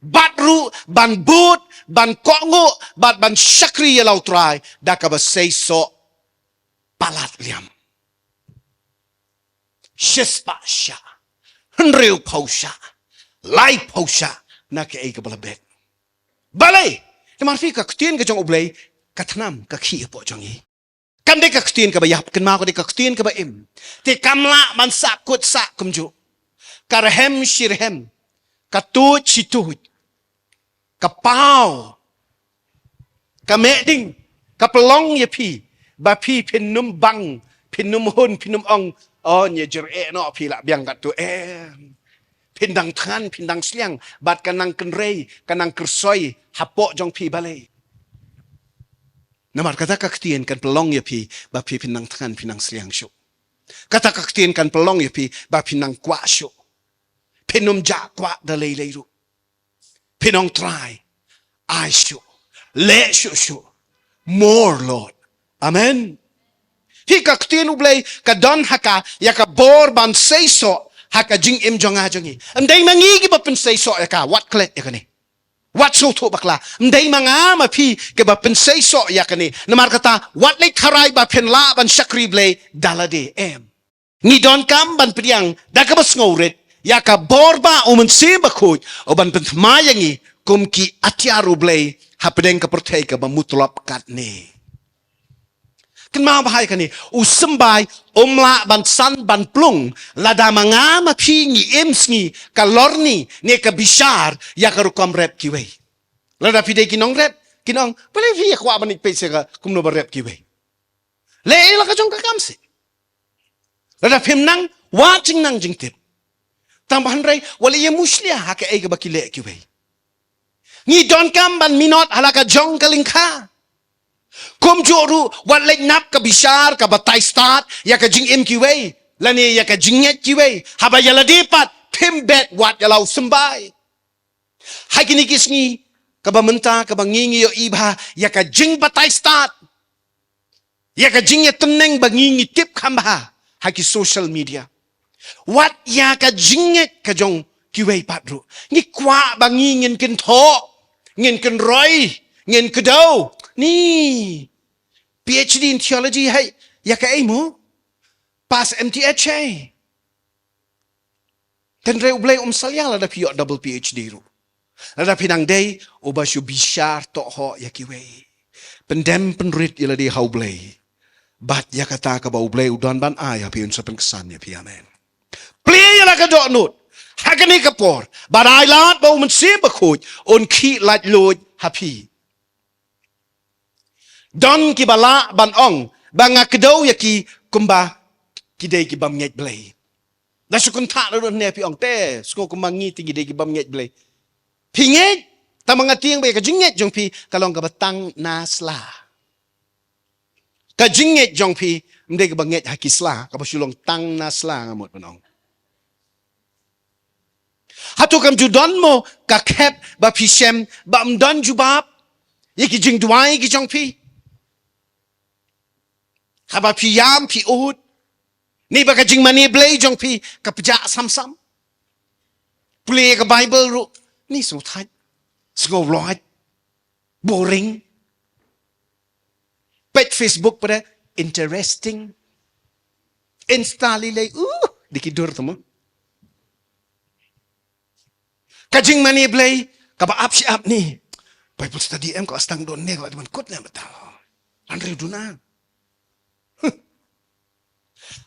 Bad ruh, ban bud, ban kohnguh, bad ban shakri ïa la U Trai. Da kaba seisoh palat liam. Shispah shah. Hynriewphew shah. Laiphew shah. Na kaei kaba la bet. Balei. Namar phi ka ktien ka jong U Blei. Ka thnam ka khih hapoh jong ngi. Kam dei ka ktien kaba ïap, kynmaw ka dei ka ktien kaba im. Te kam lah ban sah kut sah kumjuh. Ka rhem shi rhem. Ka tuid shi tuid. Ka paw. Ka meh ding. Ka pynlong ïa phi. Ba phi phin ym bang. Phin ym hun, phin ym ong. Oh, ngi jyreh noh phi lah biang katto, em. Phin dang thngan, phin dang sliang. Bad ka nang kynrei, ka nang kyrsoi. Hapoh jong phi balei. Namar kata ka ktien kan pynlong ïa phi. Ba phi phin nang thngan, phin nang sliang shuh. Kata ka ktien kan pynlong ïa phi. Ba phin nang kwah shuh. Phin ym jah kwah da lei lei ruh. Phin ong Trai. Ai shuh. Leh shuh shuh. More, Lord. Amen. Phi ka ktien U Blei ka don ha ka ïa ka bor ban seisoh ha ka jingim jong nga jong ngi. Ym dei ma ngi kiba pynseisoh ïa ka, wat klet ïa kane. Wat sngewthuh bakla. Ym dei ma nga ma phi kiba pynseisoh ïa kane. Namar kata, wat leit tharai ba phin lah ban shakri Blei da lade, em. Ngi donkam ban pdiang, da kaba sngewrit, ïa ka bor ba U Mynsiem Bakhuid, u ban pynthymmai ïa ngi, kum ki atiar U Blei, hapdeng ka pyrthei kaba mutlop katne. Kynmaw bha ïa kane, u symbai, um lah ban san ban plung, lada ma nga ma phi ngi im sngi, ka lorni, ne ka bishar, ïa ka rukom rep kiwei. Lada phi dei ki nongrep, kin ong, balei phi ïa kwah ban ïa peit sha ka, kumno ba rep kiwei. Leh ïa la ka jong ka kam seh. Lada phim nang, wat jingnang jingtip. Tang ba hynrei, wat leh ïa mushlia ha kaei kaba ki leh kiwei. Ngi donkam ban minot ha la ka jong ka lyngkha. Kumjuh ruh, wat leh nap ka bishar, ka batai stad, ïa ka jingim kiwei. Lane ïa ka jingngeit kiwei. Haba ïa lade pat, phim bet wat ïa la u symbai. Ha kine ki sngi, kaba mynta, kaba ngi ngi ïohi bha, ïa ka jingbatai stad. Ïa ka jingïatynning ba ngi ngi tip kham bha, ha ki social media. Wat ïa ka jingngeit ka jong kiwei pat ruh. Ngi kwah ba ngi ngin kynthoh, ngin kynroi, ngin kdew. Ni, P H D in theology hai, ïa kaei mo? Pass M T H hai. Hynrei U Blei um salia lada phi ïoh double P H D ruh. Lada phi nang dei, uba shu bishar tohhoh ïa kiwei. Pyndem pynrit ïa lade ha U Blei. Bad ïa kata kaba U Blei u don ban ai ha phi un sa pynksan ïa phi, amen. Plie ïa la ka dohnud. Ha kane ka por. Bad ai lad ba U Mynsiem Bakhuid. Un khih laitluid ha phi. Don kiba lah ban ong, ba nga kdew ïa ki kumba ki dei ki bym ngeit Blei. Da shu kynthah naduh ne phi ong te, shu kumba ngi te ngi dei ki bym ngeit Blei. Phi ngeit, tang ba nga tieng ba ïa ka jingngeit jong phi, ka long kaba tang na sla. Ka jingngeit jong phi ym dei kaba ngeit ha ki sla, kaba shu long tang na sla, nga mut ban ong. Hato kam ju don mo ka khep ba phi shem ba ym don jubab ïa ki jingduwai ki jong phi? Haba phi ïam phi ud, ne ba ka jingmane Blei jong phi ka pjah sam sam? Pule ka Bible ruh, ni sngewthait, sngewlait, boring. Peit Facebook pat, interesting. Insta lei lei, uh, dei ki dur tu mo. Ka jingmane Blei kaba ap shi ap ni. Bible study em, ka sdang don ne, ka la dei ban kut ne, bata. Hynriew duna.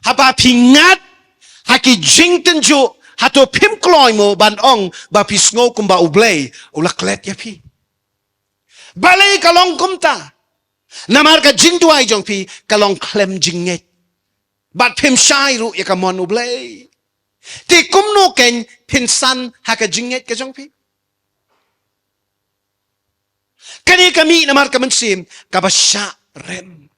Haba phi ngat ha ki jingtynjuh, hato phim kloi mo ban ong ba phi sngew kumba U Blei u la klet ïa phi? Balei ka long kumta? Namar ka jingduwai jong phi ka long khlem jingngeit. Bad phim shai ruh ïa ka mon U Blei. Te kumno kein phin san ha ka jingngeit ka jong phi? Kane ka mih namar ka mynsiem kaba shah rem.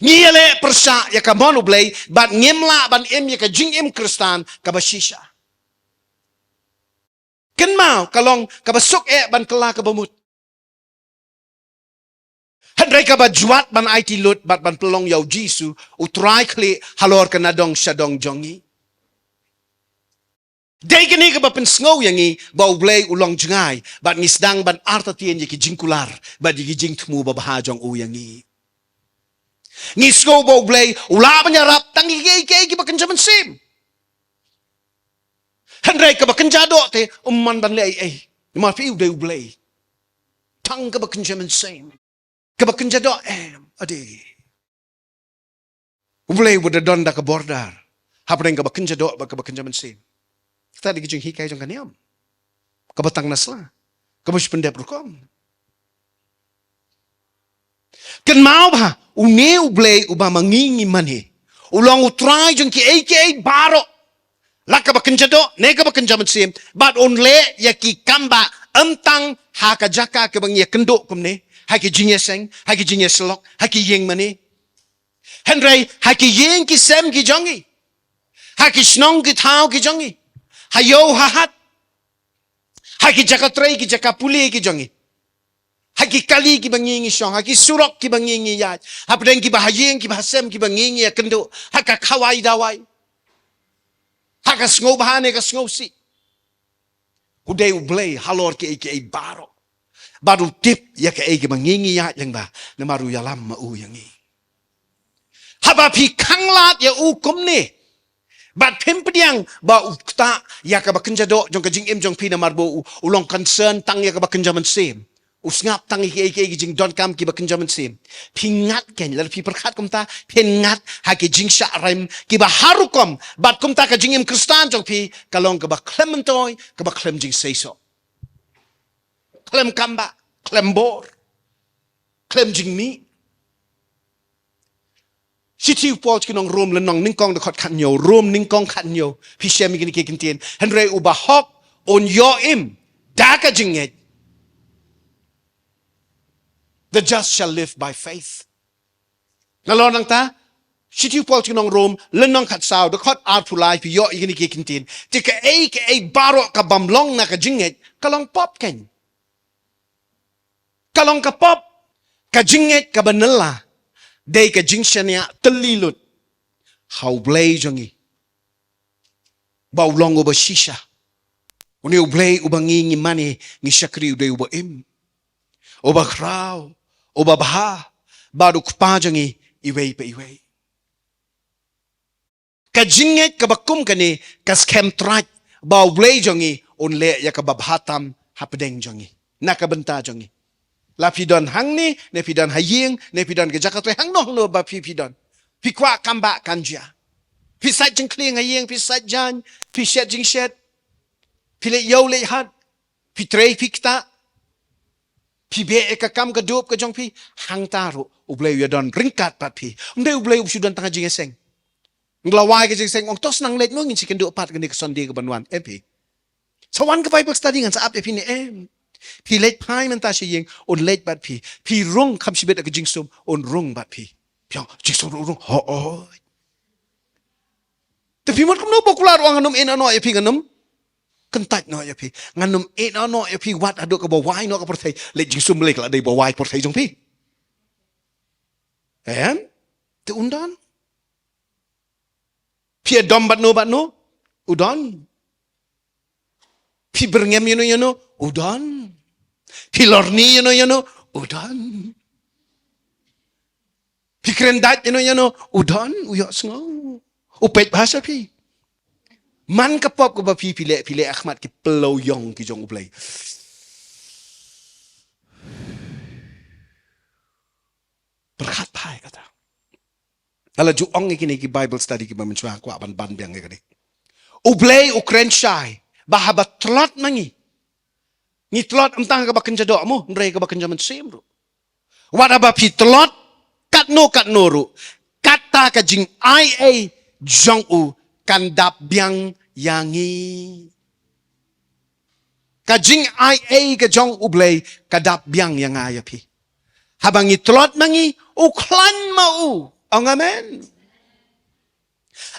Ngi ïaleh pyrshah ïa ka mon U Blei bad ngim lah ban im ïa ka jingim Khristan kaba shisha. Kynmaw, ka long kaba suk eh ban kylla kaba mut. Hynrei kaba jwat ban aiti lut bad ban pynlong ïa U Jisu, U Trai khlieh halor ka nadong shadong jong ngi. Dei kane kaba pynsngew ïa ngi ba U Blei u long jngai, bad ngi sdang ban artatien ïa ki jingkular bad ïa ki jingthmu babha jong u ïa ngi. Ngi sngew ba U Blei u lah ban ïarap tang ïa kiei kiei kiba kynja mynsiem. Hynrei kaba kynja doh te um man ban leh ei ei. Namar phi, u dei U Blei. Tang kaba kynja mynsiem. Kaba kynja doh em, ade. U Blei u da don da ka border hapdeng kaba kynja doh bad kaba kynja mynsiem. Kata dei ka jinghikai jong ka niam kaba tang na sla, kaba shu pyndep rukom. Kynmaw ba une U Blei uba ma ngi ngi mane, u long U Trai jong kiei kiei baroh. La kaba kynja doh ne kaba kynja mynsiem, bad un leh ïa ki kam ba ym tang ha ka jaka kaba ngi ïakynduh kumne, ha ki jingïaseng, ha ki jingïasyllok, ha ki ïing mane. Hynrei ha ki ïing ki sem ki jong ngi, ha ki shnong ki thaw ki jong ngi, ha ïew ha hat, ha ki jaka trei ki jaka pule ki jong ngi, ha ki kali kiba ngi ngi shong, ha ki surok kiba ngi ngi ïaid, hapdeng kiba ha ïing kiba ha sem kiba ngi ngi ïakynduh, ha ka khawai dawai, ha ka sngewbha ne ka sngewsih. U dei U Blei halor kiei kiei baroh. Bad u tip ïa kaei kaba ngi ngi ïaid lyngba, namar u ïalam ma u ïa ngi. Haba phi khanglad ïa u kumne, bad phim pdiang ba u ktah ïa kaba kynja doh jong ka jingim jong phi, namar ba u, u long concern tang ïa kaba kynja mynsiem. U sngap tang ïa kiei kiei ki jingdonkam kiba kynja mynsiem. Phi ngat kein, lada phi pyrkhat kumta, phin ngat ha ki jingshah rem kiba har rukom, bad kumta ka jingim Khristan jong phi ka long kaba khlem myntoi, kaba khlem jingseisoh. Khlem kam ba, khlem bor, khlem jingmih. Shithi u Paul sha ki nong Rom lynnong nyngkong dkhot khathynñiew, Rom nyngkong khathynñiew, phi shem ïa kine ki kyntien. Hynrei uba hok un ïoh im da ka jingngeit. The just shall live by faith. Nalor nangta, shithi u Paul sha ki nong Rom lynnong khatsaw dkhot arphew lai, phi ïoh ïa kine ki kyntien. Te kaei kaei baroh ka bym long na ka jingngeit ka long pop kein. Ka long ka pop. Ka jingngeit kaba nylla dei ka jingshaniah tylli lut ha U Blei jong ngi, ba u long uba shisha. Une U Blei uba ngi ngi mane ngi shakri u dei uba im, uba khraw, uba bha, bad u Kpa jong ngi iwei pa iwei. Ka jingngeit kaba kum kane ka skhem trai ba U Blei jong ngi un leh ïa kaba bha tam hapdeng jong ngi, na ka bynta jong ngi. La phi don hangne, ne phi don ha ïing, ne phi don ka jaka trei, hangno hangno ba phi phi don, phi kwah kam ba kan jia. Phi sait jingkhlieh ha ïing, phi sait jaiñ, phi shet jingshet, phi leit ïew leit hat, phi trei phi ktah, phi beh ïa ka kam ka dup ka jong phi, hangta ruh U Blei u ïadon ryngkat bad phi. Ym dei U Blei u shu don tang ha jingïaseng. Nga la wai ka jingïaseng, ong to sdang leit mo, ngin sa ïakynduh pat kane ka Sunday kaban wan, em phi? Sa wan ka Bible study, ngan sa ap ïa phi ne em? Phi leit phai mynta sha ïing, un leit bad phi. Phi rung kham shibit ha ka jingsum, un rung bad phi. Phi ong, jingsum rung rung. Hooid. Te phi mut kumno ba u kular u ong ngan ym ïehnoh noh ïa phi, ngan ym kyntait noh ïa phi. Ngan ym ïehnoh noh ïa phi wat haduh kaba wai noh ka pyrthei. Leit jingsum lei ka la dei ba wai pyrthei jong phi. Em? Te un don. Phi ïadom bad no bad no, u don. Phi byrngem ïano ïano, u don. Phi lorni ïano ïano, u don. Phi kren dait ïano ïano, u don, u ïohsngew. U peit bha sha phi. Man ka pop kaba phi phi leh, phi leh ha khmat ki pynlong ïong ki jong U Blei. Pyrkhat phai kata. Nga la ju ong ïa kine ki Bible study kiba mynshuwa, kwah ban ban biang ïa kane. U Blei u kren shai ba haba tlot ma ngi, ngi tlot ym tang kaba kynja doh mo, hynrei kaba kynja mynsiem ruh. Wat haba phi tlot katno katno ruh, kata ka jingai ei jong u kan dap biang ïa ngi. Ka jingai ei ka jong U Blei ka dap biang ïa nga ïa phi. Haba ngi tlot ma ngi, u khlaiñ ma u. Ong amen.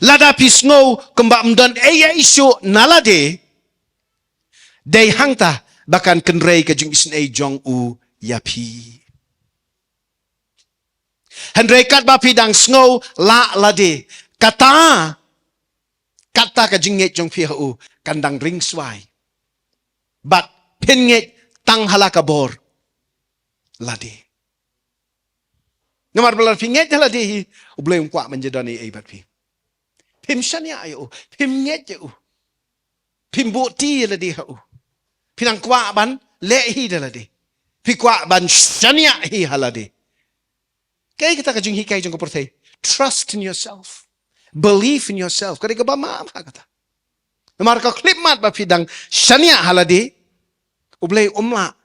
Lada phi sngew kumba ym don ei ei shuh na lade, dei hangta ba kan kynrei ka jingisynei jong u ïa phi. Hynrei katba phi dang sngew lah lade, kata, kata ka jingngeit jong phi ha u kan dang ring swai. Bad phin ngeit tang ha la ka bor lade. Namar ba lada phi ngeit ha lade hi, U Blei um kwah ban ïadon ei ei bad phi. Phim shaniah ïa u, phim ngeit ïa u. Phim buh ti ïa lade ha u. Phi nang kwah ban leh hi da lade. Phi kwah ban shaniah hi ha lade. Kaei kata ka jinghikai jong ka pyrthei? Trust in yourself. Believe in yourself. Ka dei kaba mama kata. Namar ka khyllipmat ba phi dang shaniah ha lade, U Blei um lah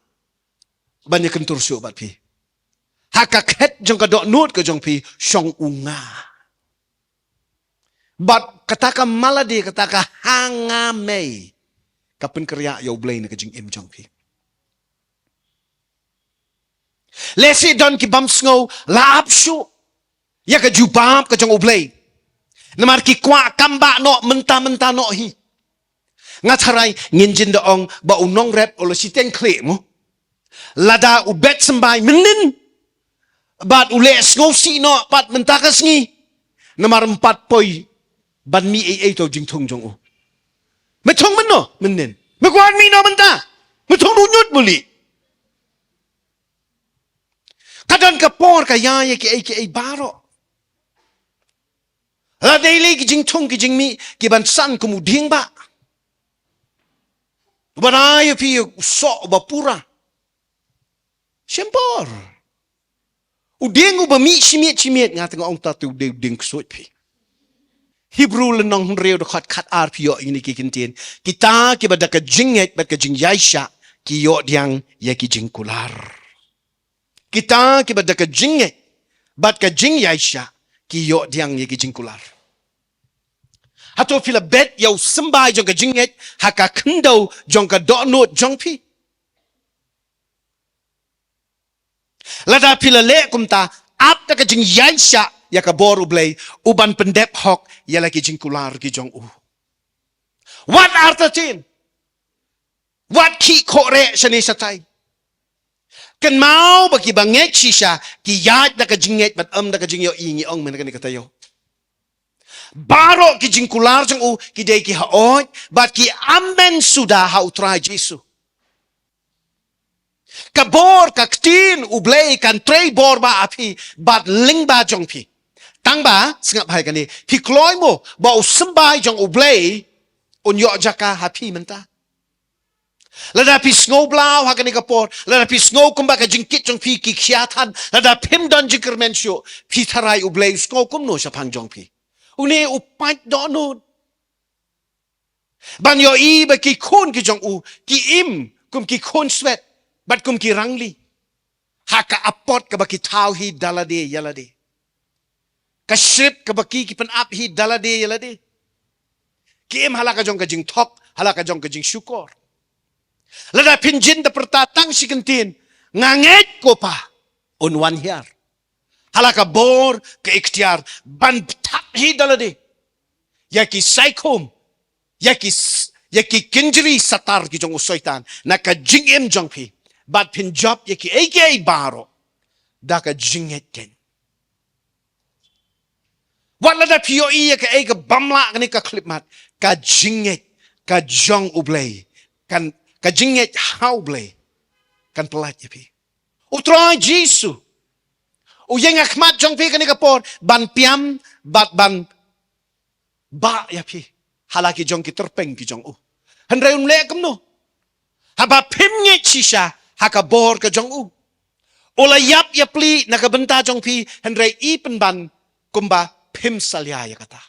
ban ïakyntur shuh bad phi. Ha ka khet jong ka dohnud ka jong phi shong u nga. Bad kata ka ma lade, kata ka ha nga mei, ka pynkyrïah ïa U Blei na ka jingim jong phi. Lehse don ki bym sngew la ap shuh ïa ka jubab ka jong U Blei. Namar ki kwah kam bah noh mynta mynta noh hi. Nga tharai ngin jin da ong ba u nongrep u la shiteng khlieh mo. Lada u bet symbai mynnin bad u leh sngewsih noh pat mynta ka sngi, namar ym pat poi ban mih ei ei to jingthung jong u. Me thung mynno mynnin? Me kwah mih noh mynta? Me thung duñut buli. Ka don ka por ka ïa ïa kiei kiei baroh. La dei lei ki jingthung ki jingmih ki ban san kum u dieng bah. Uba rai ïa phi u soh uba pura. Shim por. U dieng uba mih shimiet shimiet, nga teng ong ta te u dei u dieng ksuid phi. Hebru lynnong hynriew dkhot khatar phi ïoh ïa kine ki kyntien. Kita kiba da ka jingngeit bad ka jingïaishah ki ïoh diang ïa ki jingkular. Kita kiba da ka jingngeit bad ka jingïaishah ki ïoh diang ïa ki jingkular. Hato phi la bet ïa u symbai jong ka jingngeit ha ka khyndew jong ka dohnud jong phi? Lada phi la leh kumta, ap da ka jingïaishah ïa ka bor U Blei, u ban pyndep hok ïa la ki jingkular ki jong u. Wat artatien. Wat khih khohreh shane shatai. Kynmaw ba kiba ngeit shisha ki ïaid da ka jingngeit bad ym da ka jingïohi, ngi ong mynta kane ka taïew. Baroh ki jingkular jong u ki dei ki haoid bad ki amen suda ha U Trai Jisu. Ka bor ka ktien U Blei kan trei bor bah ha phi bad lyngba jong phi. Tang ba sngap bha ïa kane, phi kloi mo ba u symbai jong U Blei un ïoh jaka ha phi mynta? Lada phi sngew blah ha kane ka por, lada phi sngew kumba ka jingkit jong phi ki khia than, lada phim don jingkyrmen shuh, phi tharai U Blei u sngew kumno shaphang jong phi? Une u pait dohnud ban ïohi ba ki khun ki jong u ki im kum ki khun swet bad kum ki rangli ha ka apot kaba ki thaw hi da lade ïa lade. Ka shrip kaba ki ki pynap hi da lade ïa lade. Ki im ha la ka jong ka jingthok, ha la ka jong ka jingshukor. Lada phin jin da pyrta tang shi kyntien, nga ngeit ko Pa, un wan hiar. Ha la ka bor, ka iktiar, ban thap hi da lade ïa ki saikhum, ïa ki s-, ïa ki kynjri satar ki jong u Soitan na ka jingim jong phi. Bad phin jop ïa kiei kiei baroh da ka jingngeit keiñ. Wat lada phi ïohi ïa kaei kaba ym lah kane ka khyllipmat, ka jingngeit ka jong U Blei kan, ka jingngeit ha U Blei kan pyllait ïa phi. U Trai Jisu u ïeng ha khmat jong phi kane ka por ban pyndem bad ban bah ïa phi ha la ki jong ki tyrpeng ki jong u. Hynrei un leh kumno? Haba phim ngeit shisha ha ka bor ka jong u, u la ïap ïapli na ka bynta jong phi, hynrei i pynban kumba phim salia ïa kata.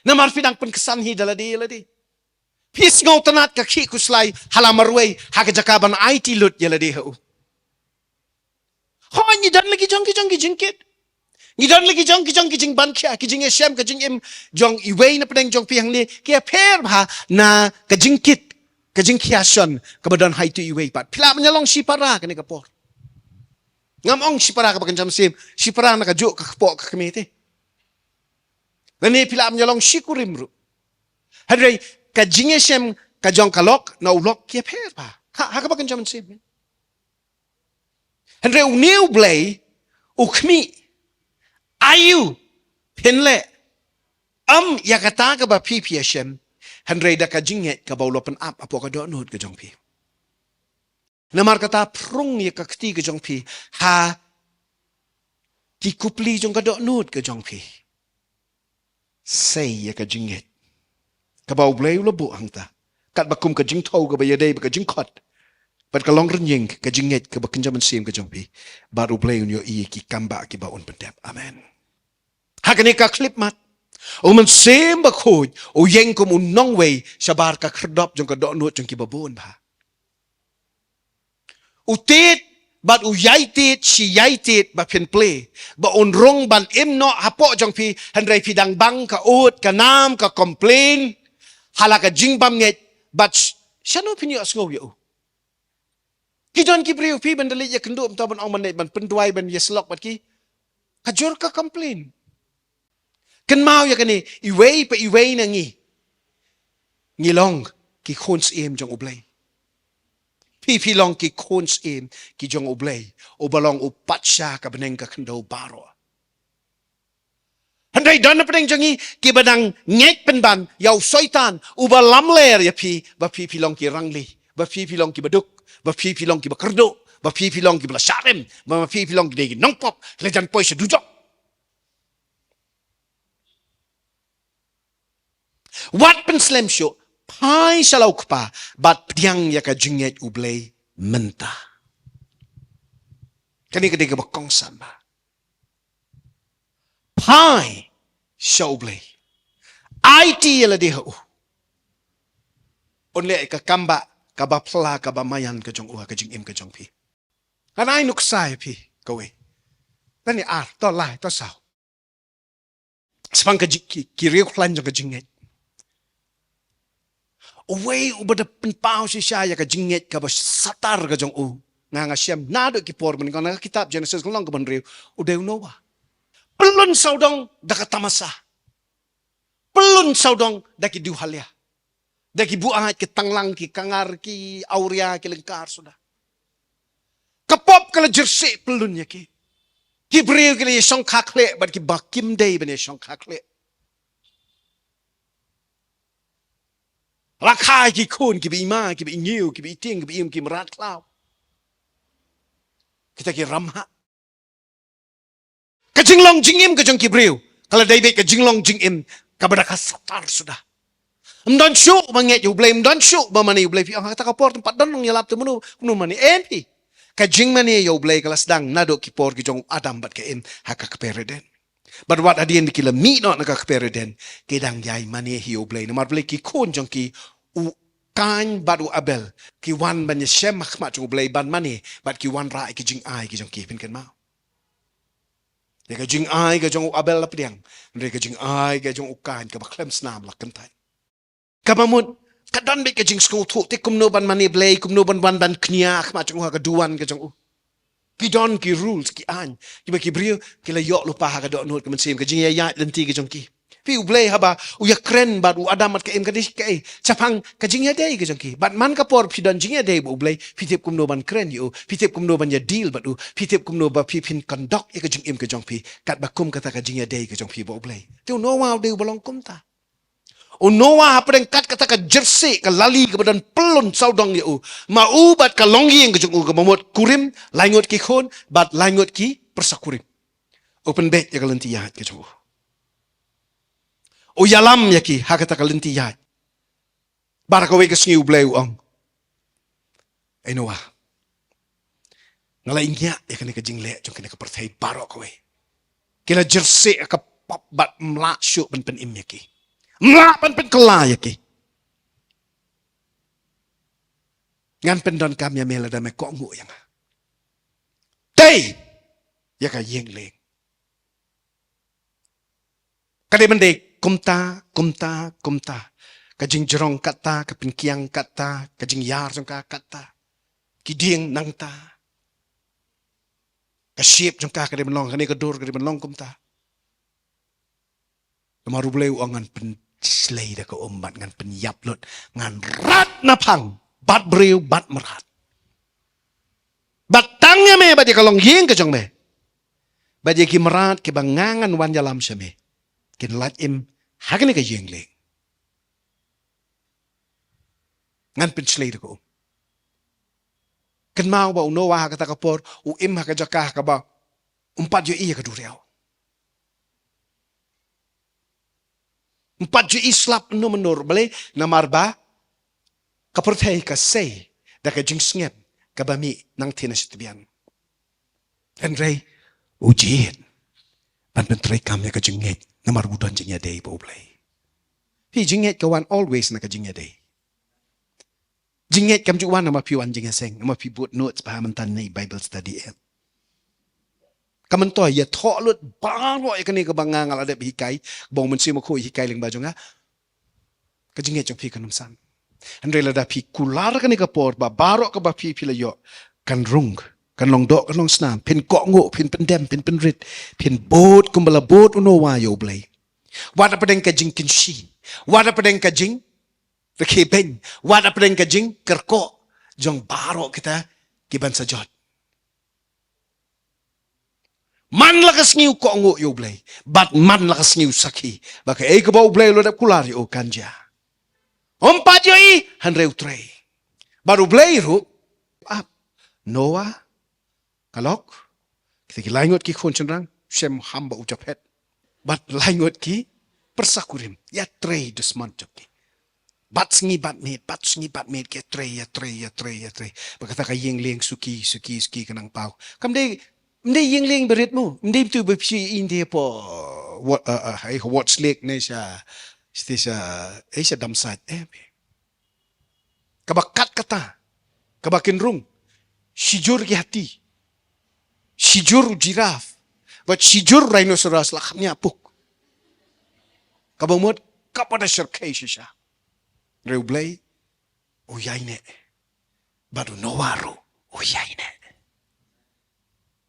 Namar phi dang pynksan hi da lade ïa lade. Phi sngewtynnad ka khih khuslai ha la marwei ha ka jaka ban aiti lut ïa lade ha u. Hooid, ngi don la ki jong ki jong ki jingkit. Ngi don la ki jong ki jong ki jingbankhia, ki jingïashem, ka jingim jong iwei na pdeng jong phi hangne ki ïapher bha na ka jingkit, ka jingkhia shon kaba don ha itu iwei pat. Phi lah ban ïalong shipara kane ka por. Ngam ong shipara kaba kynja mynsiem, shipara na kajuh ka kpoh ka kmie te. Lane phi lah ban ïalong shi kurim ruh. Hynrei ka jingïashem ka jong ka lok na u lok ki ïapher bha ha, ha kaba kynja mynsiem. Hynrei une U Blei u khmih, aïu phin leh, ym ïa kata kaba phi phi ïashem, hynrei da ka jingngeit kaba u la pynap hapoh ka dohnud ka jong phi. Namar kata, pynrung ïa ka kti ka jong phi ha ki kupli jong ka dohnud ka jong phi. Sei ïa ka jingngeit kaba U Blei u la buh hangta, katba kum ka jingthew kaba ïadei bad ka jingkhot bad ka longrynïeng, ka jingngeit kaba kynja mynsiem ka jong phi, bad U Blei un ïohi ïa ki kambah kiba un pyndep. Amen. Ha kane ka khyllipmat, U Mynsiem Bakhuid u ïeng kum u nongwei shabar ka khyrdop jong ka dohnud jong kiba bun bha. U tied bad u ïai tied shi ïai tied ba phin plie, ba un rung ban im noh hapoh jong phi, hynrei phi dang bang ka ud ka nam, ka complain ha la ka jingbymngeit, bad sh-, shano phin ïohsngew ïa u? Ki don ki briew, phi ban da leit ïakynduh mynta ban ong ban leit ban pynduwai ban ïasyllok bad ki, ka jur ka complain. Kynmaw ïa kane, iwei pa iwei na ngi, ngi long ki khun syiem jong U Blei. Phi phi long ki khun syiem ki jong U Blei, uba long u patsha ka bneng ka khyndew baroh. Hynrei don na pdeng jong ngi kiba dang ngeit pynban ïa u Soitan uba lamler ïa phi, ba phi phi long ki rangli, ba phi phi long kiba duk, ba phi phi long kiba kyrduh, ba phi phi long kiba la shah rem, ba phi phi long ki dei ki nongpop, la jan poi sha dujok. Wat pynslem shuh, phai sha la u Kpa bad pdiang ïa ka jingngeit U Blei mynta. Kane ka dei kaba kongsan bha. Phai sha U Blei. Aiti ïa lade ha u. Un leh ïa ka kambah kaba phylla kaba maïan ka jong u ha ka jingim ka jong phi. Ngan ai nuksa ïa phi kawei. Tang ar, to lai, to saw. Shaphang ka ji-, ki, ki riewkhlain jong ka jingngeit. Uwei uba da pynpaw shisha ïa ka jingngeit kaba satar ka jong u. Nga, nga shem naduh ki por mynnyngkong, na ka kitab Jenesis ka lynnong kaba hynriew, u dei u Noah. Pyllun sawdong da ka tamasa. Pyllun sawdong da ki dewhalia, da ki buaid, ki tanglang, ki kangar, ki awria, ki lyngkar suda. Ka pop ka la jyrsieh pyllun ïa ki. Ki briew ki la ïashongkha khleh bad kiba kim dei ban ïashongkha khleh. La kha ïa ki khun kiba i ma, kiba i ñiew, kiba i tieng, kiba i um, ki mrad khlaw. Kita ki ramhah. Ka jinglong jingim ka jong ki briew ka la dei beit ka jinglong jingim kaba da ka satar suda. Ym don shuh ba ngeit ïa U Blei, ym don shuh ba mane ïa U Blei. Phi ong ha kata ka por, tang pat don nongïalap te mano, mano mane, em phi. Ka jingmane ïa U Blei ka la sdang naduh ki por ki jong u Adam bad ka Im ha ka kper Eden. Bad wat hadien ba ki la mih noh na ka kper Eden, ki dang ïai mane hi ïa U Blei. Namar balei? Ki khun jong ki, u Kain bad u Abel, ki wan ban ïashem ha khmat jong U Blei ban mane, bad ki wanrah ïa ki jingai ki jong ki, phin kynmaw. Ïa ka jingai ka jong u Abel la pdiang, hynrei ka jingai ka jong u Kain kaba khlem snam la kyntait. Kaba mut, Ka don beit ka jingsngewthuh te kumno ban mane Blei, kumno ban wan ban kñia ha khmat jong u ha ka duwan ka jong u. Ki don ki rules, ki aiñ kiba ki briew ki la ïoh lypa ha ka dohnud ka mynsiem, ka jingïaid lynti ka jong ki. Phi, U Blei haba u ïakren bad u Adam bad ka Im, ka dei kaei? Shaphang ka jingïadei ka jong ki. Bad man ka por phi don jingïadei bad U Blei, phi tip kumno ban kren ïa u, phi tip kumno ban ïa deal bad u, phi tip kumno ba phi phin conduct ïa ka jingim ka jong phi katba kum kata ka jingïadei ka jong phi bad U Blei. Te u Noah u dei uba long kumta. U Noah hapdeng kat kata ka jersey, ka lali kaba don pyllun sawdong ïa u, ma u bad ka longïing ka jong u kaba mut kurim, laingut ki khun bad laingut ki pyrsa kurim, u pynbeit ïa ka lynti ïaid ka jong u. U ïalam ïa ki ha kata ka lynti ïaid. Bad ha kawei ka sngi U Blei u ong, "Ei Noah, nga la ingiah ïa kane ka jingleh jong kane ka pyrthei baroh kawei. Ki la jersey ha ka pap bad ym lah shuh ban pynim ïa ki, ym lah ban pynkylla ïa ki. Ngan pyndonkam ïa me lada me kohnguh ïa nga. Tei ïa ka ïing lieng." Ka dei ban dei kumta, kumta, kumta. Ka jingjrong katta, ka pynkiang katta, ka jingïar jong ka katta. Ki dieng nangta. Ka shape jong ka ka dei ban long, kane ka dur ka dei ban long kumta. Namar U Blei u ong, "Ngan pynshlei da ka um bad ngan pynïap lut, ngan rat naphang bad briew bad mrad. Bad tang ïa me bad ïa ka longïing ka jong me bad ïa ki mrad kiba nga ngan wan ïalam sha me, kin lait im ha kane ka ïing lieng. Ngan pynshlei da ka um." Kynmaw ba u Noah ha kata ka por u im ha ka jaka ha kaba um pat ïohi ïa ka duriaw. Um pat ju i slap mynno mynno ruh, balei? Namar ba ka pyrthei ka sei da ka jingsngem kaba mih nangtei na shi tbian. Hynrei u jied ban pyntreikam ïa ka jingngeit namar u don jingïadei bad U Blei. Phi, jingngeit ka wan always na ka jingïadei. Jingngeit kam ju wan namar phi wan jingïaseng, namar phi bud notes ba ha mynta ne Bible study em. Ka myntoi ïathoh lut baroh ïa kane kaba nga nga la dep hikai, ba u Mynsiem Bakhuid hikai lyngba jong nga. Ka jingngeit jong phi kan ym san. Hynrei lada phi kular kane ka por ba baroh kaba phi phi la ïoh kan rung, kan long doh, kan long snam, phin kohnguh, phin pyndem, phin pynrit, phin bud kumba la bud u Noah ïa U Blei. Wat hapdeng ka jingkynshi, wat hapdeng ka jing Te ki beiñ, wat hapdeng ka jingkyrkhu jong baroh kita ki ban sa jot. Man la ka sngi u kohnguh ïa U Blei, bad man la ka sngi u sakhi ba kaei kaba U Blei u la dep kular ïa u kan jia. Um pat ïohi hynrei u trei. Bad U Blei ruh, ap, Noah, ka lok, kita ki laingut ki khun shynrang, Shem, Ham bad u Japhet. Bad laingut ki pyrsa kurim, ïatrei dusmon jong ki. Bad sngi bad miet, bad sngi bad miet ki ïatrei, ïatrei, ïatrei, ïatrei. Bad kata ka ïing lieng suki, suki, suki ka nang paw. Kam dei, ym dei ïing lieng barit mo, ym dei tu ba phi ïing dei po, wat, uh, uh, ai, wat slick ne sha, sha, sha, ai sha dam sait, eh. Kaba kat kata, kaba kin rung, shijur ki hati, shijur u giraffe, bad shijur rhinoceros la kham ïa puk. Kaba mut, kaba da shyrkhei shisha. Hynrei U Blei u ïaineh, bad u Noah ruh u ïaineh.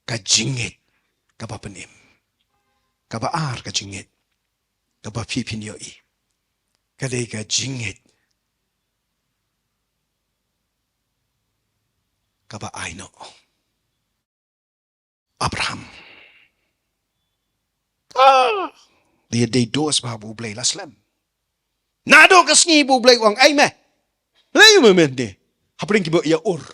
Ka jingngeit kaba pynim. Kaba ar ka jingngeit kaba phi phin ïohi ka dei ka jingngeit kaba ai noh. Abraham. Ah, dei dei dos ba U Blei la slem. Naduh ka sngi ba U Blei u ong, "Ai me, lei me men de." Hapdeng kiba ïa Ur,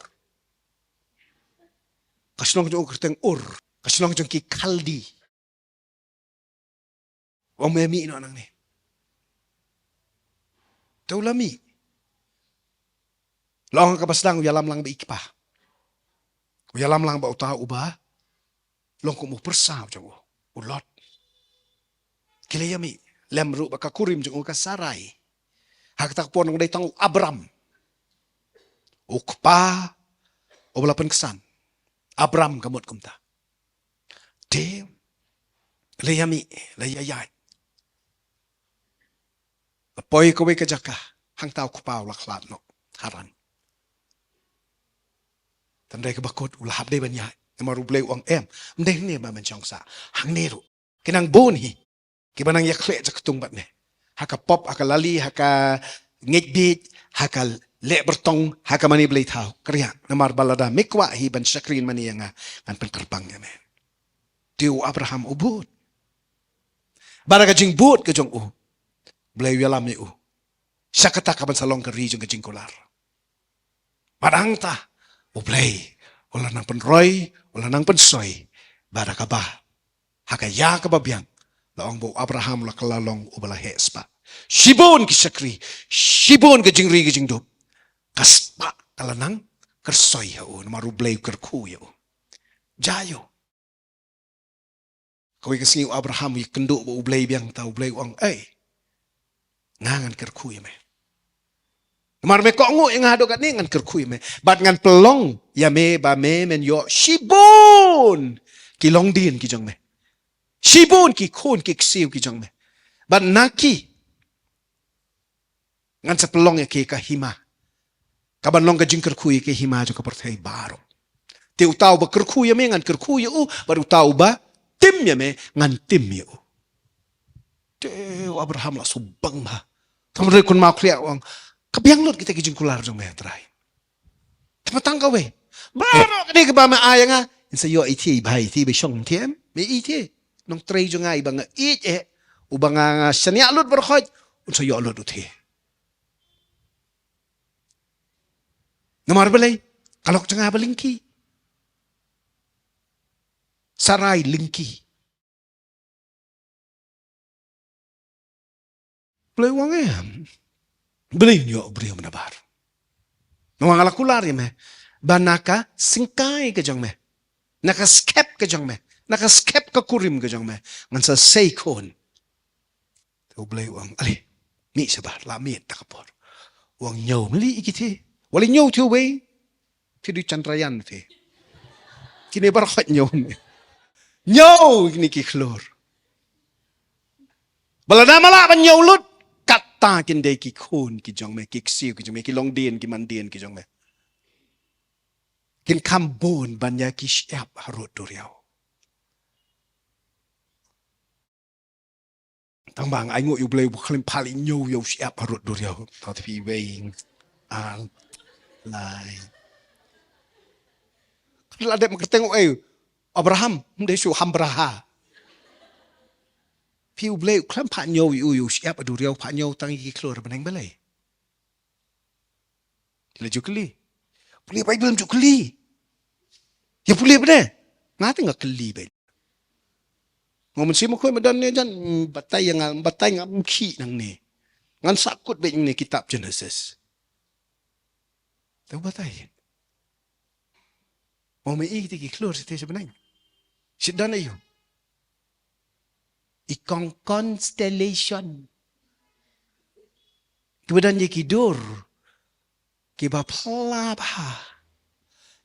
ka shnong jong u kyrteng Ur, ka shnong jong ki Kaldi. Ong me mih noh nangne. Te u la mih. La ong kaba sdang u ïalam lang bad i kpa. U ïalam lang bad uta uba long kum u pyrsa jong u, u Lot. Ki la ïa mih, lem ruh bad ka kurim jong u ka Sarai. Ha kata ka por nang dei tang u Abram, u kpa uba la pynksan. Abram ka mut kumta. Te la ïa mih, la ïa ïaid. La poi kawei ka jaka ha Nangta u kpa u la khlad noh Haran. Tang dei kaba kut u la hap dei ban ïaid. Namar U Blei u ong em, ym dei hangne ba men shong sah, hangne ruh. Ki nang bun hi kiba nang ïakhleh jaktung bad me ha ka pop, ha ka lali, ha ka ngeit bieit, ha ka leh byrtong, ha ka mane blei thaw. Kyrïa, namar ba lada me kwah hi ban shakri mane ïa nga, ngan pynkyrpang ïa me. Te u Abraham u bud. Bad ha ka jingbud ka jong u, Blei u ïalam ïa u sha kata ka ban sa long ka ri jong ka jingkular. Bad hangta U Blei u la nang pynroi, u la nang pynsoi. Bad ha kaba, ha ka ïa kaba biang, la ong ba u Abraham u la kylla long uba la heh spah. Shibun ki shakri, shibun ka jingri ka jingdup, ka spah ka la nang kyrsoi ha u namar U Blei u kyrkhu ïa u. Jia ïa u. Kawei ka sngi u Abraham u ïakynduh bad U Blei biang, ta U Blei u ong, ei, nga ngan kyrkhu ïa me. Namar me kohnguh ïa nga haduh katne, ngan kyrkhu ïa me. Bad ngan pynlong ïa me ba me men ïoh shibun ki longdien ki jong me, shibun ki khun ki ksiew ki jong me. Bad na ki ngan sa pynlong ïa ki ka hima, ka ban long ka jingkyrkhu ïa ki hima jong ka pyrthei baroh. Te uta uba kyrkhu ïa me ngan kyrkhu ïa u, bad uta uba tim ïa me ngan tim ïa u. Te u Abraham la shu bang bha. Tang ba dei kun ma u khlieh u ong, ka biang lut kita ki jingkular jong me Trai. Te ba tang kawei. Baroh kane kaba me ai ïa nga, yn sa ïoh ïa i te, i bha ïa i te, ba shong ïa i te, em? Me ïa i te. Nongtrei jong nga iba nga ïeit eh, uba nga, nga shaniah lut baroh khoit, un sa ïoh lut u te. Namar balei? Ka lok jong nga ba lyngkhi. Sarai lyngkhi. Blei u ong em. Blei un ïoh u briew mynta bar. Namar nga la kular ïa me ba na ka syngkai ka jong me, na ka skep ka jong me, na ka skep ka kurim ka jong me, ngan sa sei khun. Te u Blei u ong, ale, mih shabar, la miet ta ka por. U ong, ñiew mali ïa ki te. Wat la ñiew te uwei. Phi dei Chandrayaan phi. Kine baroh ñiew. Ñiew kine ki khlur. Ba lada me lah ban ñiew lut, kata kin dei ki khun ki jong me, ki ksiew ki jong me, ki longdien ki mandien ki jong me. Kin kham bun ban ïa ki shyiap harud duriaw. Tang ba nga ainguh ïa u Blei uba khlem phah leh ñiew ïa u shyiap harud duriaw. Tang te phi wei. Ar. Lai. Ka la dep ma kyrteng u ei. Abraham, ym dei shu Hambraha. Phi u Blei u khlem phah ñiew ïa u, ïa u shyiap ha duriaw, phah ñiew tang ïa ki khlur ha bneng balei? Ki la ju kylli. Pule Baibl ym ju kylli. Ïa pule bad nga te nga kylli bad. Nga mynsiem ma khoi madan ne jan, mm, batai ïa nga, batai nga mkhih nangne. Ngan sah kut bad nangne kitab Genesis. Te batai. Mo me i te ki khlur site sha bneng. Shit dan ayu. I kong constellation. Kiba don ïa ki dur kiba pla bha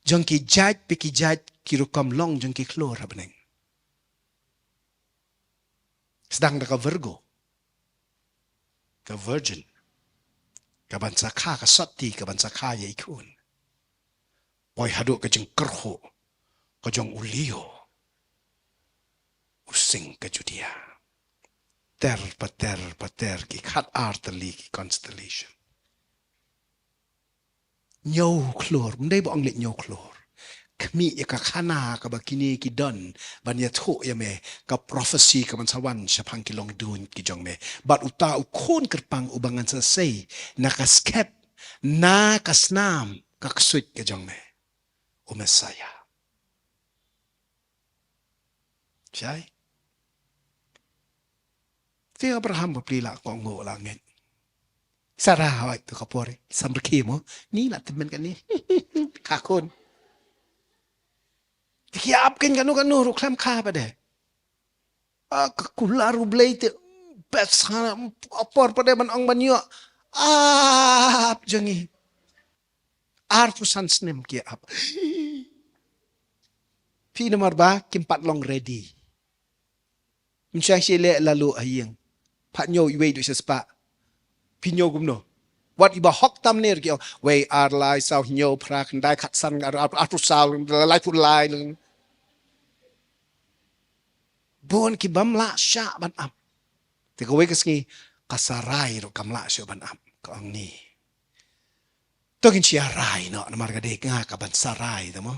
jong ki jait pa ki jait ki rukom long jong ki khlur ha bneng. Sdang da ka Virgo, ka Virgin, ka ban sa kha, ka sotti ka ban sa kha ïa i khun. Poi haduh ka jingkyrhuh ka jong u Leo, u sing ka Judia. Ter pa ter pa ter ki khat ar tylli ki constellation. Ñiew khlur, ym dei ba ong leh ñiew khlur. Khmih ïa ka khana kaba kine ki don ban ïathuh ïa me, ka prophecy ka ban sa wan shaphang ki longdien ki jong me. Bad uta u khun kyrpang uba ngan sa sei na ka skep, na ka snam, ka ksuid ka jong me, u Messiah. Shai. Te Abraham ba pli la kohnguh la ngeit. Sara hoi tu ka por. Samrkhie mo. Ni la tymmen kane. Ka khun. Te ki ap ken kano kano ruh khlem kha pat de. A ka kular U Blei te. Best ha por pat de ban ong ban ïoh. Ap jong ngi. Arphew san snem ki ap. Phi namar ba kim pat long ready. Ym shai sha leh la luh ha ïing. Phah ñiew iwei duh sha spah. Phi ñiew kumno? Wat iba hok tam ne ki ong, wei ar lai saw hynñiew phra khyndai khatsan ar ar ar saw lai put lai. Bun ki bym lah shah ban ap. Te kawei ka sngi ka Sarai ruh kam lah shuh ban ap. Ka ong ni, to ngin ïa rai noh namar ka dei nga ka ban Sarai, te mo.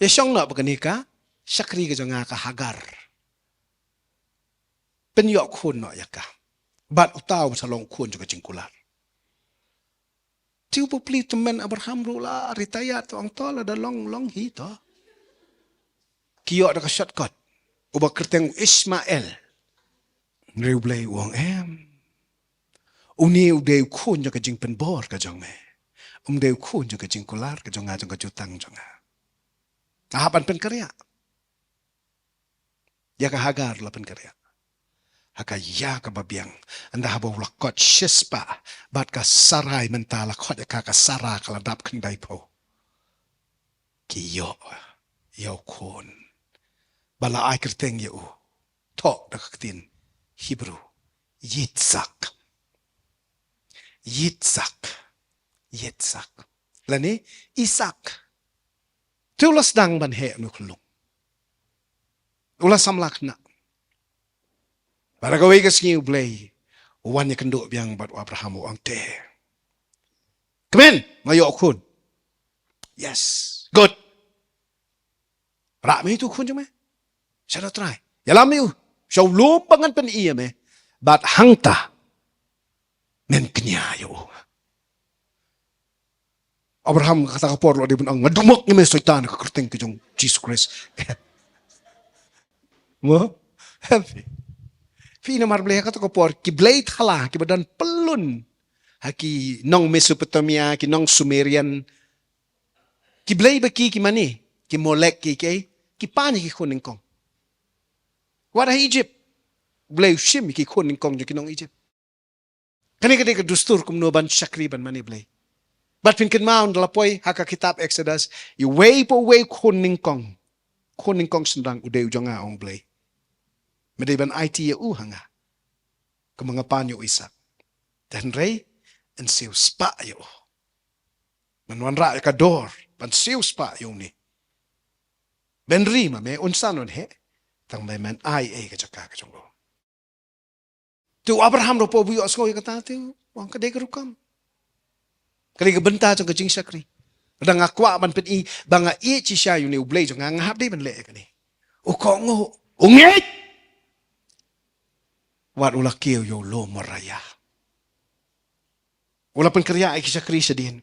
Ïa shong noh ba kane ka shakri ka jong nga ka Hagar. Pynïoh khun noh ïa ka. Bad uta u sa long khun jong ka jingkular. Te u bapli tymmen Abraham ruh la retired, to ong to lada long long hi to. Ki ïoh da ka shortcut. Uba kyrteng u Ishmael. Hynrei U Blei u ong em. Une u dei u khun jong ka jingpynbor ka jong me. Um dei u khun jong ka jingkular ka jong nga, jong ka jutang jong nga. Nga hap ban pynkynriah. Ïa ka Hagar la pynkynriah. Ha ka ïa kaba biang. Ynda haba u la kot shispah bad ka Sarai mynta la kot ïa ka, ka Sara ka la dap khyndai phew. Ki ïoh ïa u khun ba la ai kyrteng ïa u. Thoh da ka ktien Hebrew Yitzhak. Yitzhak. Yitzhak. Lane Isak. Te u la sdang ban heh une u khyllung. U la samla khynnah. Bad ha kawei ka sngi U Blei u wan ïakynduh biang bad u Abraham, u ong te, kmen, nga ïoh u khun. Yes. Good. Rah me ïa utu u khun jong me. Shadow Trai. Ïalam ïa u sha u lum ba ngan pyni ïa me. Bad hangta men kñia ïa u. Abraham kata ka por la dei ban ong, nga dumok ïa me Soitan, ha ka kyrteng ka jong Jisu Khrist. Mo? Phi, namar Blei ha kata ka por ki blei thala kiba don pyllun ha ki nong Mesopotamia, ki nong Sumerian. Ki blei ba ki, ki mane, ki Molek, ki, ki, ki pan ïa ki khun nyngkong. Wat ha Egypt, Blei u shim ïa ki khun nyngkong jong ki nong Egypt. Kane ka dei ka dustur kumno ban shakri ban mane Blei. Bad phin kynmaw ynda la poi ha ka kitab Exodus, iwei pa iwei u khun nyngkong, khun nyngkong shynrang u dei u jong nga, ong Blei. Me dei ban aiti ïa u ha nga. Kumba nga pan ïa u Isak. Te hynrei yn siew spah ïa u. Ban wanrah ïa ka dor ban siew spah ïa une. Ban ri ma me, un san un heh. Tang ba men ai ei ka jaka ka jong u. Te u Abraham ruh u ïohsngew ïa kata, te u ong ka dei ka rukom. Ka dei ka bynta jong ka jingshakri. Lada nga kwah ban pyni ba nga ïeit shisha ïa une u Blei jong nga, nga hap dei ban leh ïa kane. U kohnguh, u ngeit. Wat u la kiew ïa u lum Moriah. U la pynkynriah ïa ki shakri shadien.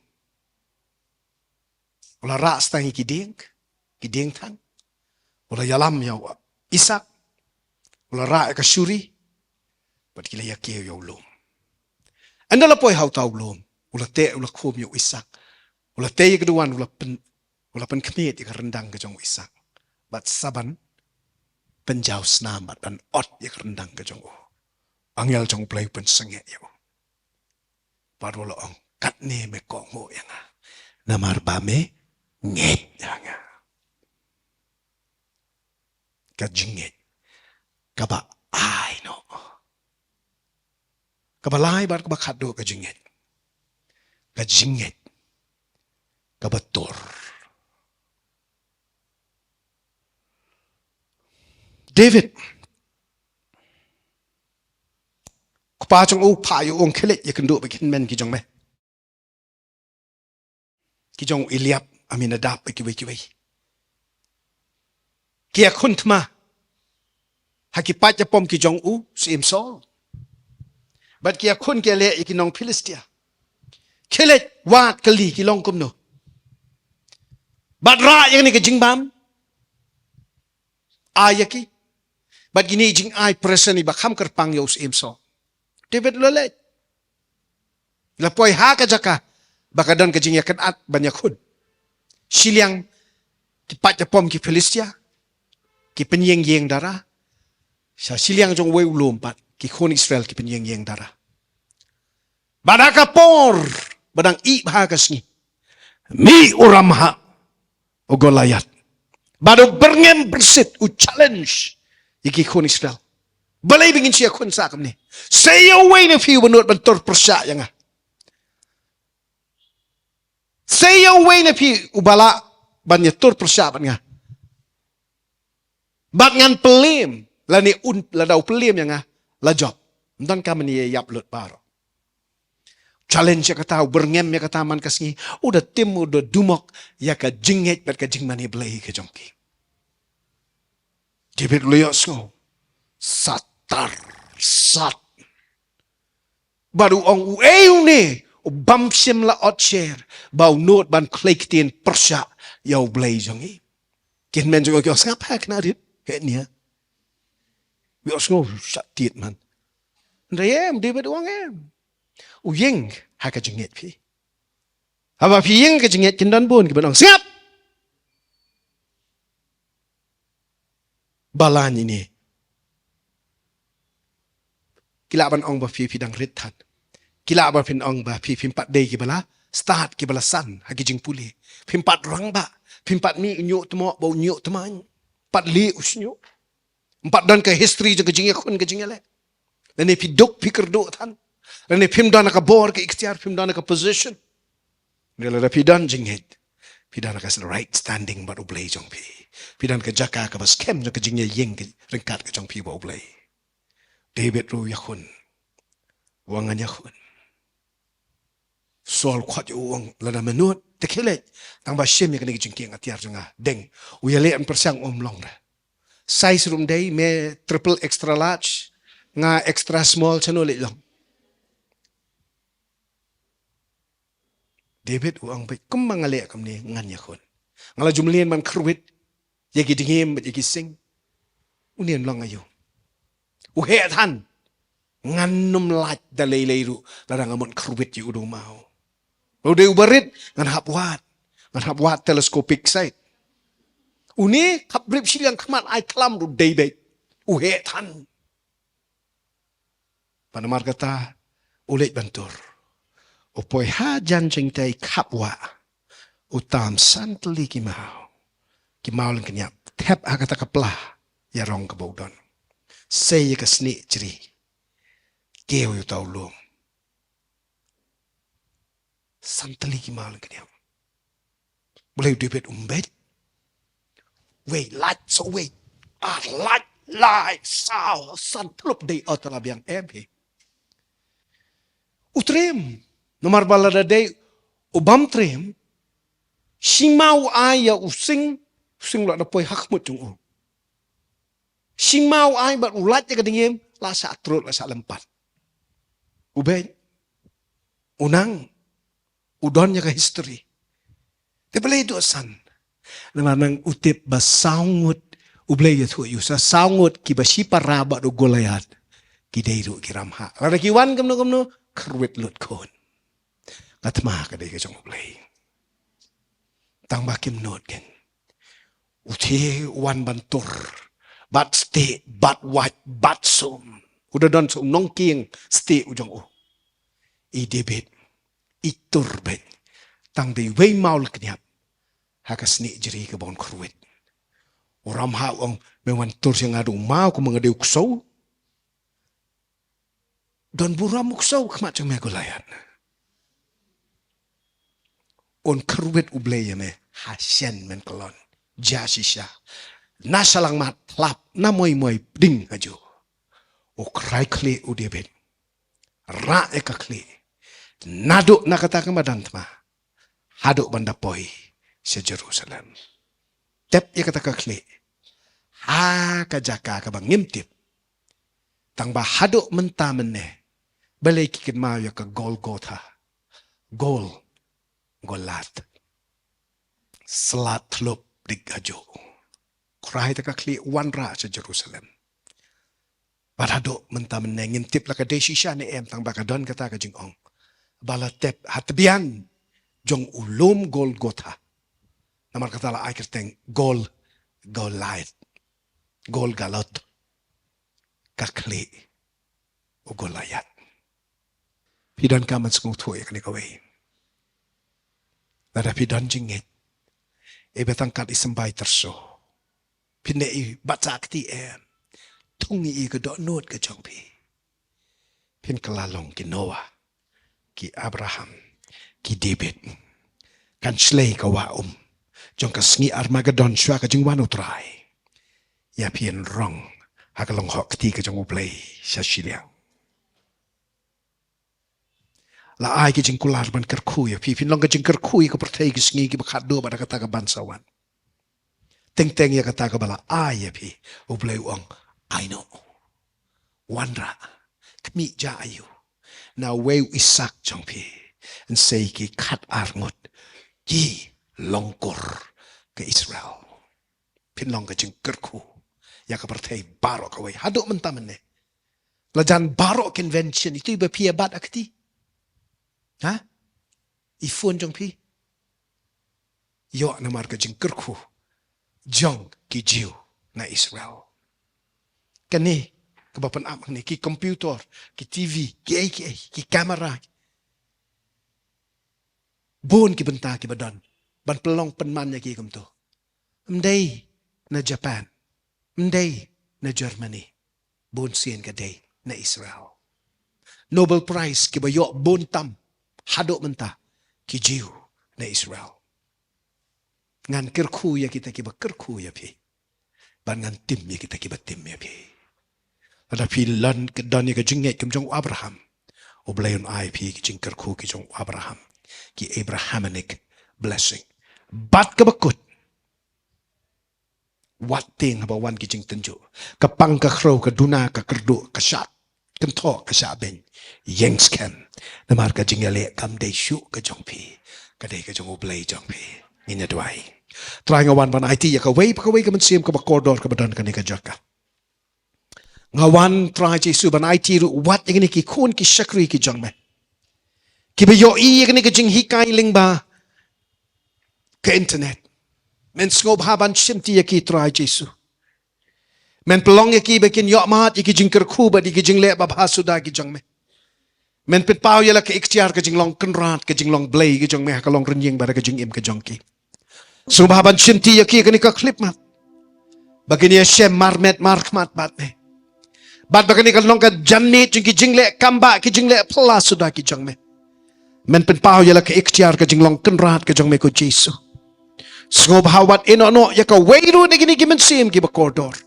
U la rah tang ïa ki dieng, ki dieng thang. U la ïalam ïa u Isak. U la rah ïa ka shuri. Bad ki la ïa kiew ïa u lum. Ynda la poi ha uta u lum, u la teh, u la khum ïa u Isak. U la teh ïa ka duwan, u la pyn, u la pynkhmied ïa ka ryndang ka jong u Isak. Bad sa ban pynjaw snam bad ban ot ïa ka ryndang ka jong u, angel jong u Blei u pynsangeh ïa u. Bad u la ong, katne me kohnguh ïa nga, namar ba me ngeit ïa nga. Ka jingngeit kaba ai noh. Kaba lai bad kaba khatduh ka jingngeit. Ka jingngeit kaba tur. David, kpa jong u, phah ïa u, ong khie leit ïakynduh bad ki hynmen ki jong me, ki jong u Eliab, Aminadab bad kiwei kiwei. Ki ïakhun thma ha ki paid ïapom ki jong u syiem Saul. Bad ki ïakhun ki ïaleh ïa ki nong Philistia. Khie leit wad kylli ki long kumno. Bad rah ïa kane ka jingbam. Ai ïa ki. Bad kine ki jingai present iba kham kyrpang ïa u syiem Saul. David u la leit. La poi ha ka jaka ba ka don ka jingïakynad ban ïakhun. Shiliang ki paid ïapom ki Philistia ki pynïeng ïeng dara. Sha shiliang jong uwei u lum pat ki khun Israel ki pynïeng ïeng dara. Bad ha ka por ba dang ih bha ka sngi, mih u ramhah u Goliath. Bad u byrngem byrsit, u challenge ïa ki khun Israel. Balei ba ngin shu ïakhun sah kumne? Sa ïa uwei na phi uba nud ban tur pyrshah ïa nga. Sa ïa uwei na phi uba lah ban ïatur pyrshah bad nga. Bad ngan pynlem, lane un, lada u pynlem ïa nga, la jop. Ym don kam ban ïa ïap lut baroh. Challenge ïa kata, u byrngem ïa kata man ka sngi, u da tim, u da dumok ïa ka jingngeit bad ka jingmane Blei ka jong ki. David u la ïohsngew, sat tar, sat. Bad u ong, uei une u bym shym la ot sher ba u nud ban khlei ktien pyrshah ïa U Blei jong ngi. Ki hynmen jong u ki ong, sngap ha khynnah rit, heh nia. U ïohsngew sat tied man. Hynrei em, David u ong em. U ïeng ha ka jingngeit phi. Haba phi ïeng ha ka jingngeit, kin don bun kiban ong, sngap! Balang ine. Ki lah ban ong ba phi, phi dang rit than. Ki lah ba phin ong ba phi, phim pat dei kiba la stad, kiba la san ha ki jingpule. Phim pat rangbah, phim pat mih u ñiuh tmoh bad u ñiuh tmaiñ. Pat leh u shñiuh. Ym pat don ka history jong ka jingïakhun ka jingïaleh. Lane phi duk phi kyrduh than. Lane phim don ka bor ka iktiar, phim don ka position. Hynrei lada phi don jingngeit, phi don ka right standing bad U Blei jong phi. Phi don ka jaka kaba skhem jong ka jingïaïeng ryngkat ka jong phi bad U Blei. David ruh u ïakhun. U ong ngan ïakhun. Saul khot ïa u, u ong lada me nud te khie leit. Tang ba shim ïa kane ka jingkieng atiar jong nga. Deng. U ïaleh ban pyrshang, ym long re. Size ruh ym dei, me triple extra large, nga extra small, shano leit long. David u ong, beit kumba nga leh kumne ngan ïakhun. Nga la ju mlien ban kyrwit ïa ki dngiem bad ïa ki sing. Une un long aïu? U heh than. Ngan ym lait da lei lei ruh lada nga mut kyrwit ïa u da u maw. Lada u dei uba rit, ngan hap wad. Ngan hap wad telescopic sight. Une khapbrip shiliang khmat ai khlam ruh dei beit. U heh than. Bad namar kata u leit ban tur. U poi hajan jingtei khapwah. U tam san tylli ki maw. Ki maw lyngkniap. Thep ha kata ka pla ïarong kaba u don. Sei ïa ka snieh jri. Kiew ïa uta u lum. San tylli ki maw lyngkniap. Balei u David um beit? Wei, lait, sa wei. Ar, lait, lai, saw, san, thlup, dei, ot, la biang, em hi. U triem. Namar ba lada dei u bym triem, shi maw u ai ïa u sing, u sing u la da poi ha khmut jong u. Shi maw u ai bad u lait ïa ka dngiem, la shah trud, la shah lympat. U beit. U nang. U don ïa ka history. Te balei duh san? Namar nang u tip ba saw ngut, U Blei ïathuh ïa u, sa saw ngut kiba shipara bad u Goliath. Ki dei ruh ki ramhah. Lada ki wan kumno kumno, kyrwit lut khun. Ka thma ka dei ka jong U Blei. Tang ba kim nud kein. U thied u wan ban tur. Bad stieh, bad wait, bad sum. U da don sa u nongkieng stieh u jong u. I David, i tur beit. Tang da iwei maw lyngkniap. Ha ka snieh jri kaba un kyrwit. U ramhah u ong, me wan tur sha nga da u maw kumba nga dei u ksew. Don burom u ksew ha khmat jong me Goliath. Un kyrwit U Blei ïa me, ha shen men kyllon. Jia shisha. Na shyllangmat hlap, na moi moi pdeng hajuh. U khrai khlieh u David. Rah ïa ka khlieh. Naduh na kata ka madan thma. Haduh ban da poi sha Jerusalem. Tep ïa kata ka khlieh. Ha ka jaka kaba ngim tip. Tang ba haduh mynta mynne. Balei ki kynmaw ïa ka Golgotha. Gol. Goliath. Slad thlup dik hajuh. Khrai ta ka khlieh wanrah sha Jerusalem. Bad haduh mynta mynne ngim tip la ka dei shisha ne em tang ba ka don kata ka jingong. Ba la tep ha tbian jong u lum Golgotha. Namar kata la ai kyrteng Gol Goliath. Gol Galot. Ka khlieh u Goliath. Phi don kam ban sngewthuh ïa kane kawei. Lada phi don jingngeit. Ïa ba tang kat i symbai tyrso. Phin ïa i bat sa kti em. thung ïa ka dohnud ka jong phi. Phin kylla long ki Noah, ki Abraham, ki David. Kan shlei ka wah um jong ka sngi Armageddon shuwa ka jingwan U Trai. Ïa phi yn rong ha ka long hok kti ka jong U Blei sha shiliang. La ai ki jingkular ban kyrkhu ïa phi, phin long ka jingkyrkhu ïa ka pyrthei ki sngi kiba khatduh bad ha kata ka ban sa wan. Teng teng ïa kata kaba la ai ïa phi, U Blei u ong, I know. Wanrah, khmih ja aïu. Na uwei u Isaak jong phi, yn sei ki khat ar ngut ki longkur ka Israel. Phin long ka jingkyrkhu ïa ka pyrthei baroh kawei haduh mynta mynne. La jan baroh convention, itu iba phi ïa bat ha kti. Ha? I phone jong phi. Ïoh namar ka jingkyrkhu jong ki Jiw na Israel. Kane kaba pynap hangne, ki computer, ki T V, ki ei ki ei, ki camera. Bun ki bynta kiba don ban pynlong pynman ïa ki kumto. Ym dei na Japan, ym dei na Germany. Bun sien ka dei na Israel. Nobel Prize kiba ïoh bun tam haduh mynta, ki Jiw na Israel. Ngan kyrkhu ïa kita kiba kyrkhu ïa phi, bad ngan tim ïa kita kiba tim ïa phi. Lada phi long ka don ïa ka jingngeit kum jong u Abraham, U Blei un ai phi ki jingkyrkhu ki jong u Abraham, ki Abrahamic blessing. Bad kaba kut, wat tieng haba wan ki jingtynjuh, ka pang ka khrew, ka duna ka kyrduh, ka shah kynthoh, ka shah beiñ, ïeng skhem. Namar ka jingïaleh kam dei shuh ka jong phi, ka dei ka jong U Blei jong phi. Ngin ïa duwai. Trai, nga wan ban aiti ïa kawei pa kawei ka mynsiem kaba kordor kaba don kane ka jaka. Nga wan, Trai Jisu, ban aiti ruh wat ïa kine ki khun ki shakri ki jong me, kiba ïohi ïa kane ka jinghikai lyngba ka internet. Men sngewbha ban shimti ïa ki, Trai Jisu. Men pynlong ïa ki ba kin ïohmad ïa ki jingkyrkhu bad ïa ki jingleh babha suda ki jong me. Men pynpaw ïa la ka iktiar ka jinglong kynrad, ka jinglong Blei ka jong me ha ka long rynïeng bad ka jingim ka jong ki. Sngewbha ban shimti ïa ki ha kane ka khyllipmat, ba kin ïashem marmet markhmat bad me, bad ba kane kan long ka janmiet jong ki jingleh kambah, ki jingleh phylla suda ki jong me. Men pynpaw ïa la ka iktiar ka jinglong kynrad ka jong me, ko Jisu. Sngewbha wat ïehnoh noh ïa kawei ruh na kine ki mynsiem kiba kordor.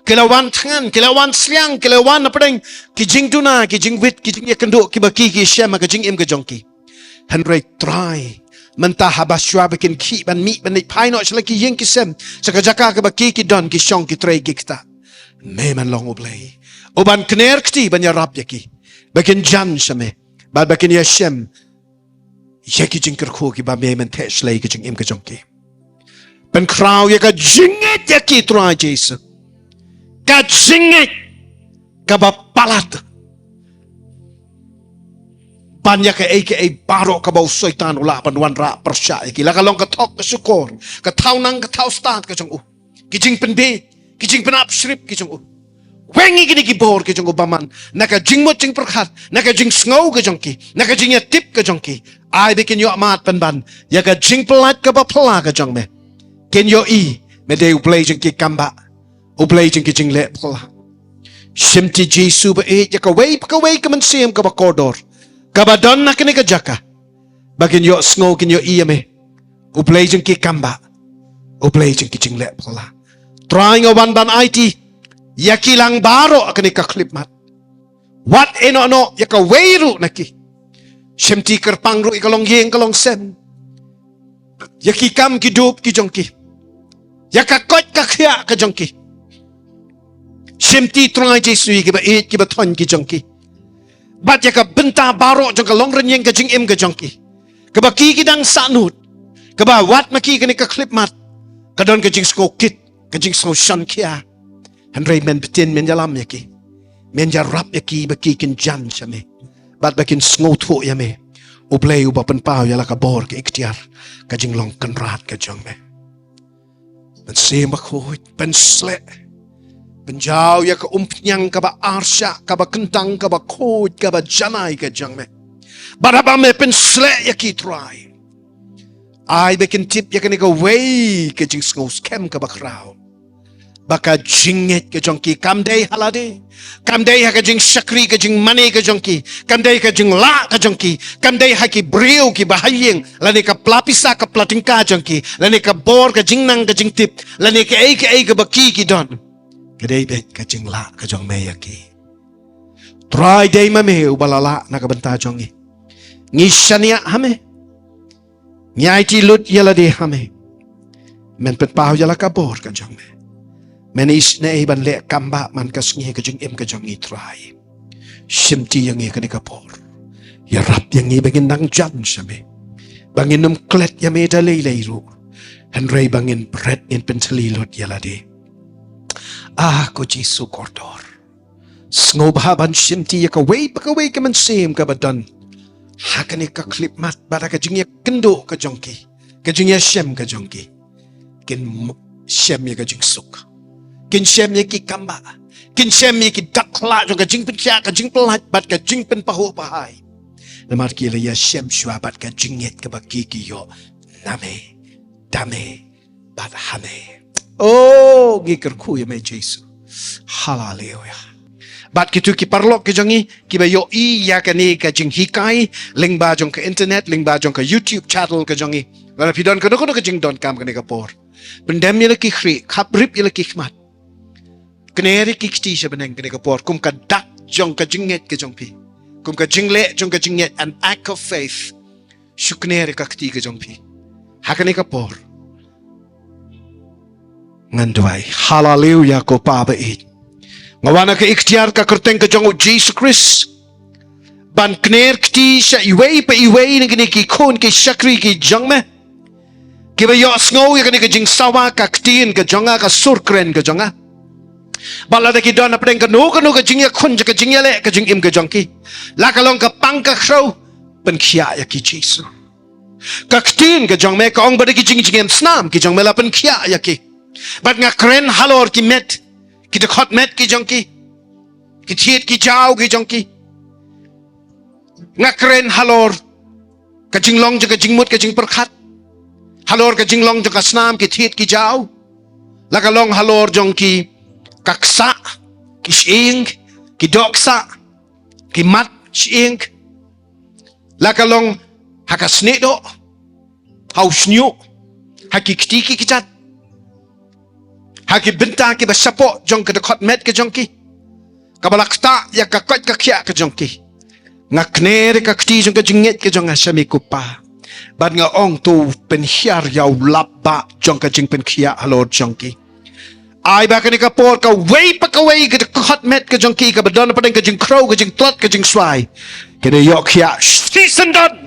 Ki la wan thngan, ki la wan sliang, ki la wan hapdeng ki jingduna, ki jingwit, ki jingïakynduh kiba ki ki shem ha ka jingim ka jong ki. Hynrei Trai, mynta haba shuwa ba kin khih ban mih ban leit phai noh sha la ki ïing ki sem, sha ka jaka kaba ki ki don, ki shong ki trei ki ktah, me man long U Blei uban kner kti ban ïarap ïa ki, ba kin jan sha me, bad ba kin ïashem ïa ki jingkyrkhu kiba me men theh shlei ka jingim ka jong ki. Pynkhraw ïa ka jingngeit ïa ki, Trai Jisu. Ka jingngeit kaba palat ban ïa kaei kaei baroh kaba u Soitan u lah ban wanrah pyrshah ïa ki, la ka long ka thok ka shukor, ka thaw nang ka thaw stad ka jong u, ki jingpynbieit, ki jingpynap shrip ki jong u. Weng ïa kine ki bor ki jong u, bamon na ka jingmut jingpyrkhat, na ka jingsngew ka jong ki, na ka jingïatip ka jong ki, ai ba kin ïohmad pynban ïa ka jingpyllait kaba phylla ka jong me. Kin ïohi me dei U Blei jong ki kambah, U Blei jong ki jingleh phylla. Shimti Jisu ba ïeit ïa kawei pa kawei ka mynsiem kaba kordor kaba don na kane ka jaka, ba kin ïohsngew, kin ïohi ïa me, U Blei jong ki kambah, U Blei jong ki jingleh phylla. Trai, nga wan ban aiti ïa ki lang baroh ha kane ka khyllipmat. Wat ïehnoh noh ïa kawei ruh na ki. Shimti kyrpang ruh ïa ka longïing ka longsem, ïa ki kam ki dup ki jong ki, ïa ka koit ka khiah ka jong ki. Shimti, Trai Jisu, ïa kiba ïeit kiba thoiñ ki jong ki, bad ïa ka bynta baroh jong ka long rynïeng ka jingim ka jong ki, kaba ki ki dang sahnud, kaba wat ma ki kane ka khyllipmat ka don ka jingsngew kit, ka jingsngew shon khia. Hynrei men btin, men ïalam ïa ki, men ïarap ïa ki ba ki kin jan sha me, bad ba kin sngewthuh ïa me, U Blei uba pynpaw ïa la ka bor, ka iktiar, ka jinglong kynrad ka jong me. Mynsiem Bakhuid, pynsleh, pynjaw ïa ka umphniang kaba arshah, kaba kyntang, kaba khuid, kaba janai ka jong me, bad haba me pynsleh ïa ki, Trai, ai ba kin tip ïa kane kawei ka jingsngew skhem kaba khraw, ba ka jingngeit ka jong ki kam dei ha lade, kam dei ha ka jingshakri ka jingmane ka jong ki, kam dei ka jinglah ka jong ki, kam dei ha ki briew ki bahaïing, lane ka pla pisa ka pla tyngka jong ki, lane ka bor ka jingnang ka jingtip, lane kaei kaei kaba ki ki don. Ka dei beit ka jinglah ka jong me ïa ki. Trai, dei ma me uba la lah na ka bynta jong ngi. Ngi shaniah ha me. Ngi aiti lut ïa lade ha me. Men pynpaw ïa la ka bor ka jong me. Men isynei ban leh kam ba man ka sngi ka jingim ka jong ngi, Trai. Shimti ïa ngi kane ka por. Ïarap ïa ngi ba ngin nang jan sha me. Ba ngin ym klet ïa me da lei lei ruh. Hynrei ba ngin bret, ngin pyntylli lut ïa lade. Ah, ko Jisu kordor. Sngewbha ban shimti ïa kawei pa kawei ka mynsiem kaba don ha kane ka khyllipmat bad ha ka jingïakynduh ka jong ki, ka jingïashem ka jong ki. Kin m-, shem ïa ka jingsuk. Kin shem ïa ki kam ba. Kin shem ïa ki dak khlad jong ka jingpynkhiah, ka jingpyllait bad ka jingpynpahuh pahai. Namar ki la ïashem shuwa bad ka jingngeit kaba ki ki ïoh na me, da me bad ha me. Oh, ngi kyrkhu ïa me Jisu. Haleluia. Bad kito ki paralok ki jong ngi kiba ïohi ïa kane ka jinghikai lyngba jong ka internet, lyngba jong ka YouTube channel ka jong ngi, lada phi don kano kano ka jingdonkam kane ka por, pyndem ïa la ki khri, khaprip ïa la ki khmat. Kner ïa ki kti sha bneng kane ka por kum ka dak jong ka jingngeit ka jong phi, kum ka jingleh jong ka jingngeit, an act of faith. Shu kner ïa ka kti ka jong phi ha kane ka por. Ngan duwai. Haleluia, ko Pa ba ïeit. Nga wan ha ka iktiar ka kyrteng ka jong u Jisu Khrist ban kner kti sha iwei pa iwei na kine ki khun ki shakri ki jong me, kiba ïohsngew ïa kane ka jingsawa, ka ktien ka jong nga, ka sur kren ka jong nga. Bad lada ki don hapdeng kano kano ka jingïakhun, ka jingïaleh ka jingim ka jong ki, la ka long ka pang ka khrew, pynkhiah ïa ki Jisu. Ka ktien ka jong me ka ong ba da ki jingjngem snam ki jong me la pynkhiah ïa ki. Bad nga kren halor ki met, ki dkhot met ki jong ki, ki thied ki jaw ki jong ki. Nga kren halor ka jinglong jong ka jingmut ka jingpyrkhat, halor ka jinglong jong ka snam, ki thied ki jaw. La ka long halor jong ki, ka ksah, ki shyieng, ki doh ksah, ki mat shyieng. La ka long ha ka snieh doh, ha u shñiuh, ha ki kti ki kjat, ha ki bynta kiba shapoh jong ka dkhot met ka jong ki, kaba la ktah ïa ka koit ka khiah ka jong ki. Nga kner ïa ka kti jong ka jingngeit ka jong nga sha me ko Pa, bad nga ong to pynhiar ïa u lap ba jong ka jingpynkhiah halor jong ki. Ai ba kane ka por kawei pa kawei ka dkhot met ka jong ki kaba don hapdeng ka jingkhrew, ka jingtlot, ka jingswai, kane ïoh khiah shisyndon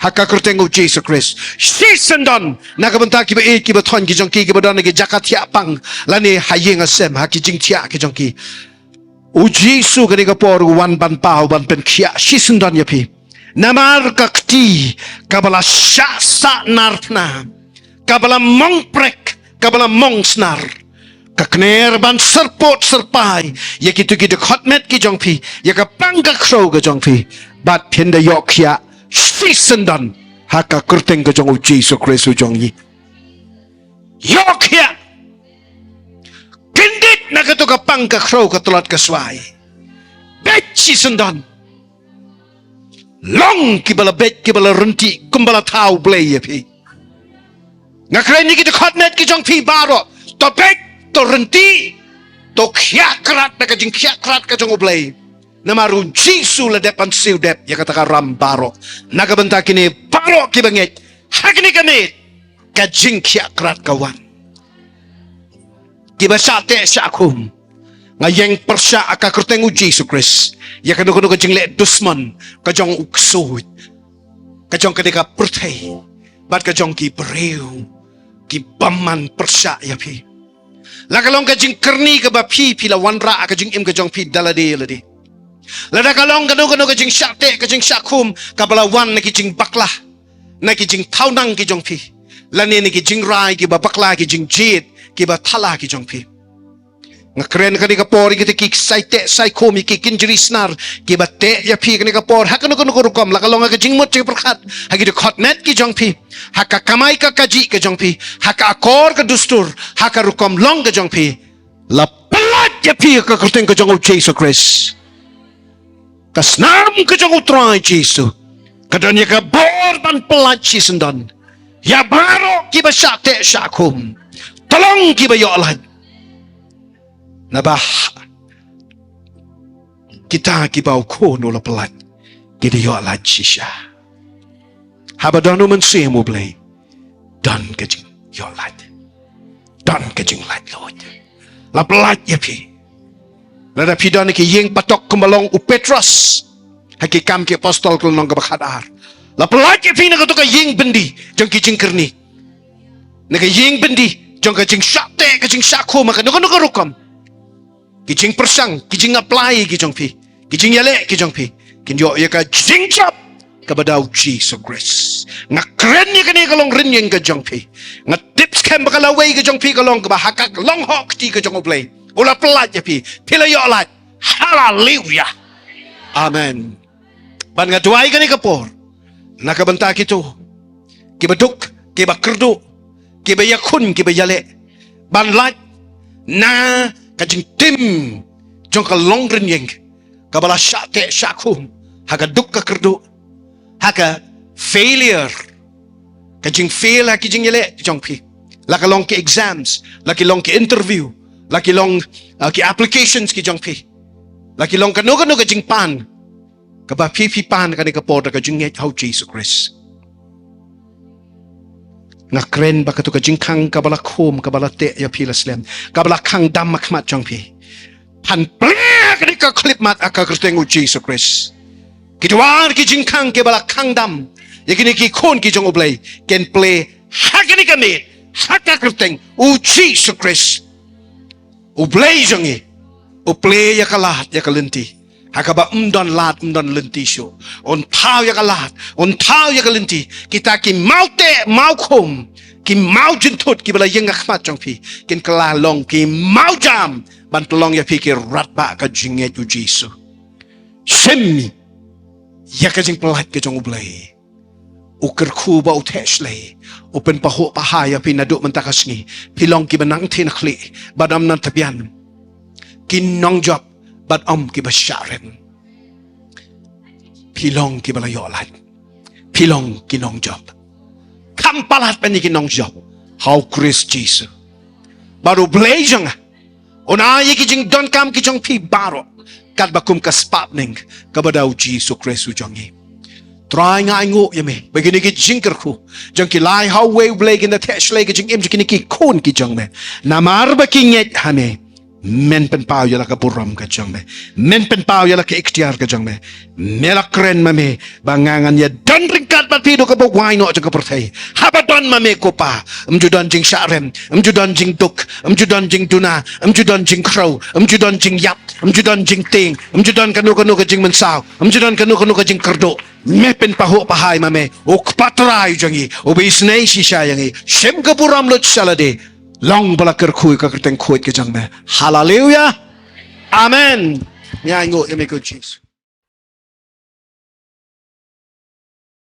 ha ka kyrteng u Jisu Khrist. Shisyndon na ka bynta kiba ïeit kiba thoiñ ki jong ki, kiba don ha ki jaka thiah pang lane ha ïing ha sem, ha ki jingthiah ki jong ki. U Jisu kane ka por u wan ban paw, ban pynkhiah shisyndon ïa phi. Namar ka kti kaba la shah sah nar phna, kaba la mong prek, kaba la mong snar, ka kner ban syrpot syrpai ïa kito ki dkhot met ki jong phi, ïa ka pang ka khrew ka jong phi, bad phin da ïoh khiah shisyndon ha ka kyrteng ka jong u Jisu Khrist u jong ngi. Ïoh khiah. Kyndit na kato ka pang ka khrew, ka tlot ka swai. Beit shisyndon. Long kiba la beit, kiba la ryntih, kumba la thaw Blei ïa phi. Nga kren ïa ki dkhot met ki jong phi baroh. To beit, to ryntih, to khiah krat da ka jingkhiah krat ka jong u Blei. Namar u Jisu la dep ban siew dep ïa kata ka ram baroh. Na ka bynta kine baroh kiba ngeit ha kane ka miet, ka jingkhiah krat ka wan. Kiba shah teh shah khum, nga ïeng pyrshah ha ka kyrteng u Jisu Khrist ïa kano kano ka jingleh dusmon ka jong u ksuid, ka jong kane ka pyrthei, bad ka jong ki briew ki bymman pyrshah ïa phi. La ka long ka jingkyrni kaba phi, phi la wanrah ha ka jingim ka jong phi da lade lade. Lada ka long kano kano ka jingshah teh, ka jingshah khum kaba la wan na ki jingbakla, na ki jingthawnang ki jong phi, lane na ki jingrai kiba bakla, ki jingjied kiba thala ki jong phi. Nga kren kane ka por ïa kita ki sai teh sai khum, ïa ki kynjri snar kiba teh ïa phi kane ka por ha kano kano ka rukom, la ka long ha ka jingmut jingpyrkhat, ha ki dkhot met ki jong phi, ha ka kamai ka kajih ka jong phi, ha ka akor ka dustur, ha ka rukom long ka jong phi. La pyllait ïa phi ha ka kyrteng ka jong U Jisu Khrist. Ka snam ka jong U Trai Jisu ka don ïa ka bor ban pyllait shisyndon ïa baroh kiba shah teh shah khum. To long kiba ïoh lait. Naba kita kiba U Khun u la pyllait ki da ïoh lait shisha. Haba don U Mynsiem U Blei, don ka jingïoh lait, don ka jinglaitluid. La pyllait ïa phi. Lada phi don ha ki ïing patok kumba long u Petros ha Ki Kam ki Apostol ka lynnong kaba khatar, la pyllait ïa phi na kato ka ïing byndi jong ki jingkyrni, na ka ïing byndi jong ka jingshah teh, ka jingshah khum, ka nuknuk ka rukom. Ki jingpyrshang, ki jing-apply ki jong phi, ki jingïaleh ki jong phi, kin ïoh ïa ka jingjop kaba da U Jisu Khrist. Nga kren ïa kane ka long rynïeng ka jong phi. Nga tip skhem ba ka lawei ka jong phi ka long kaba ha ka long hok kti ka jong U Blei. U la pyllait ïa phi, phi la ïoh lait. Haleluya. Amen. Ban nga duwai kane ka por na ka bynta kito kiba duk, kiba kyrduh, kiba ïakhun, kiba ïaleh ban lait na ka jingtim jong ka long rynïeng kaba la shah teh shah khum, ha ka duk ka kyrduh, ha ka failure, ka jingfail ha ki jingïaleh ki jong phi, la ka long ki exams, la ki long ki interview, la ki long, uh, ki applications ki jong phi, la ki long kano kano ka jingpan kaba phi phi pan kane ka por da ka jingngeit ha U Jisu Khrist. Nga kren ba kato ka jingkhang kaba la khum, kaba la teh ïa phi la slem, kaba la khang dam ha khmat jong phi, phan plie ha kane ka khyllipmat ha ka kyrteng U Jisu Khrist. Ki duwar ki jingkhang kiba la khang dam ïa kine ki khun ki jong U Blei, kin plie ha kane ka miet ha ka kyrteng U Jisu Khrist. U Blei jong ngi u plie ïa ka lad ïa ka lynti ha kaba ym don lad ym don lynti shuh. Un thaw ïa ka lad, un thaw ïa ka lynti. Kita ki maw teh maw khum, ki maw jynthut kiba la ïeng ha khmat jong phi, kin kylla long ki maw jam ban pynlong ïa phi ki radbah ka jingngeit U Jisu. Shim ïa ka jingpyllait ka jong U Blei. U kyrkhu bad u theh shlei, u pynpahuh pahai ïa phi naduh mynta ka sngi. Phi long kiba nang theh na khlieh bad ym nang tbian, ki nongjop bad ym kiba shah rem. Phi long kiba la ïoh lait. Phi long ki nongjop. Kham palat ban ïa ki nongjop ha U Khrist Jisu. Bad U Blei jong nga un ai ïa ki jingdonkam ki jong phi baroh katba kum ka spah bneng kaba da U Jisu Khrist U jong ngi. Trai, nga ainguh ïa me ba kine ki jingkyrkhu jong ki lai ha uwei U Blei kin da theh shlei ka jingim jong kine ki khun ki jong me. Namar ba ki ngeit ha me, men pynpaw ïa la ka burom ka jong me, men pynpaw ïa la ka iktiar ka jong me. Me la kren ma me ba nga ngan ïa don ryngkat bad phi haduh kaba wai noh jong ka pyrthei. Haba don ma me, ko Pa, ym ju don jingshah rem, ym ju don jingduk, ym ju don jingduna, ym ju don jingkhrew, ym ju don jingïap, ym ju don jingtieng, ym ju don kano kano ka jingmynsaw, ym ju don kano kano ka jingkyrduh. Me pynpahuh pahai ma me, U Kpa Trai jong ngi uba isynei shisha ïa ngi. Shim ka burom lut sha lade. Long ba la kyrkhu ïa ka kyrteng khuid ka jong me. Haleluya. Amen. Nga ainguh ïa me ko Jisu.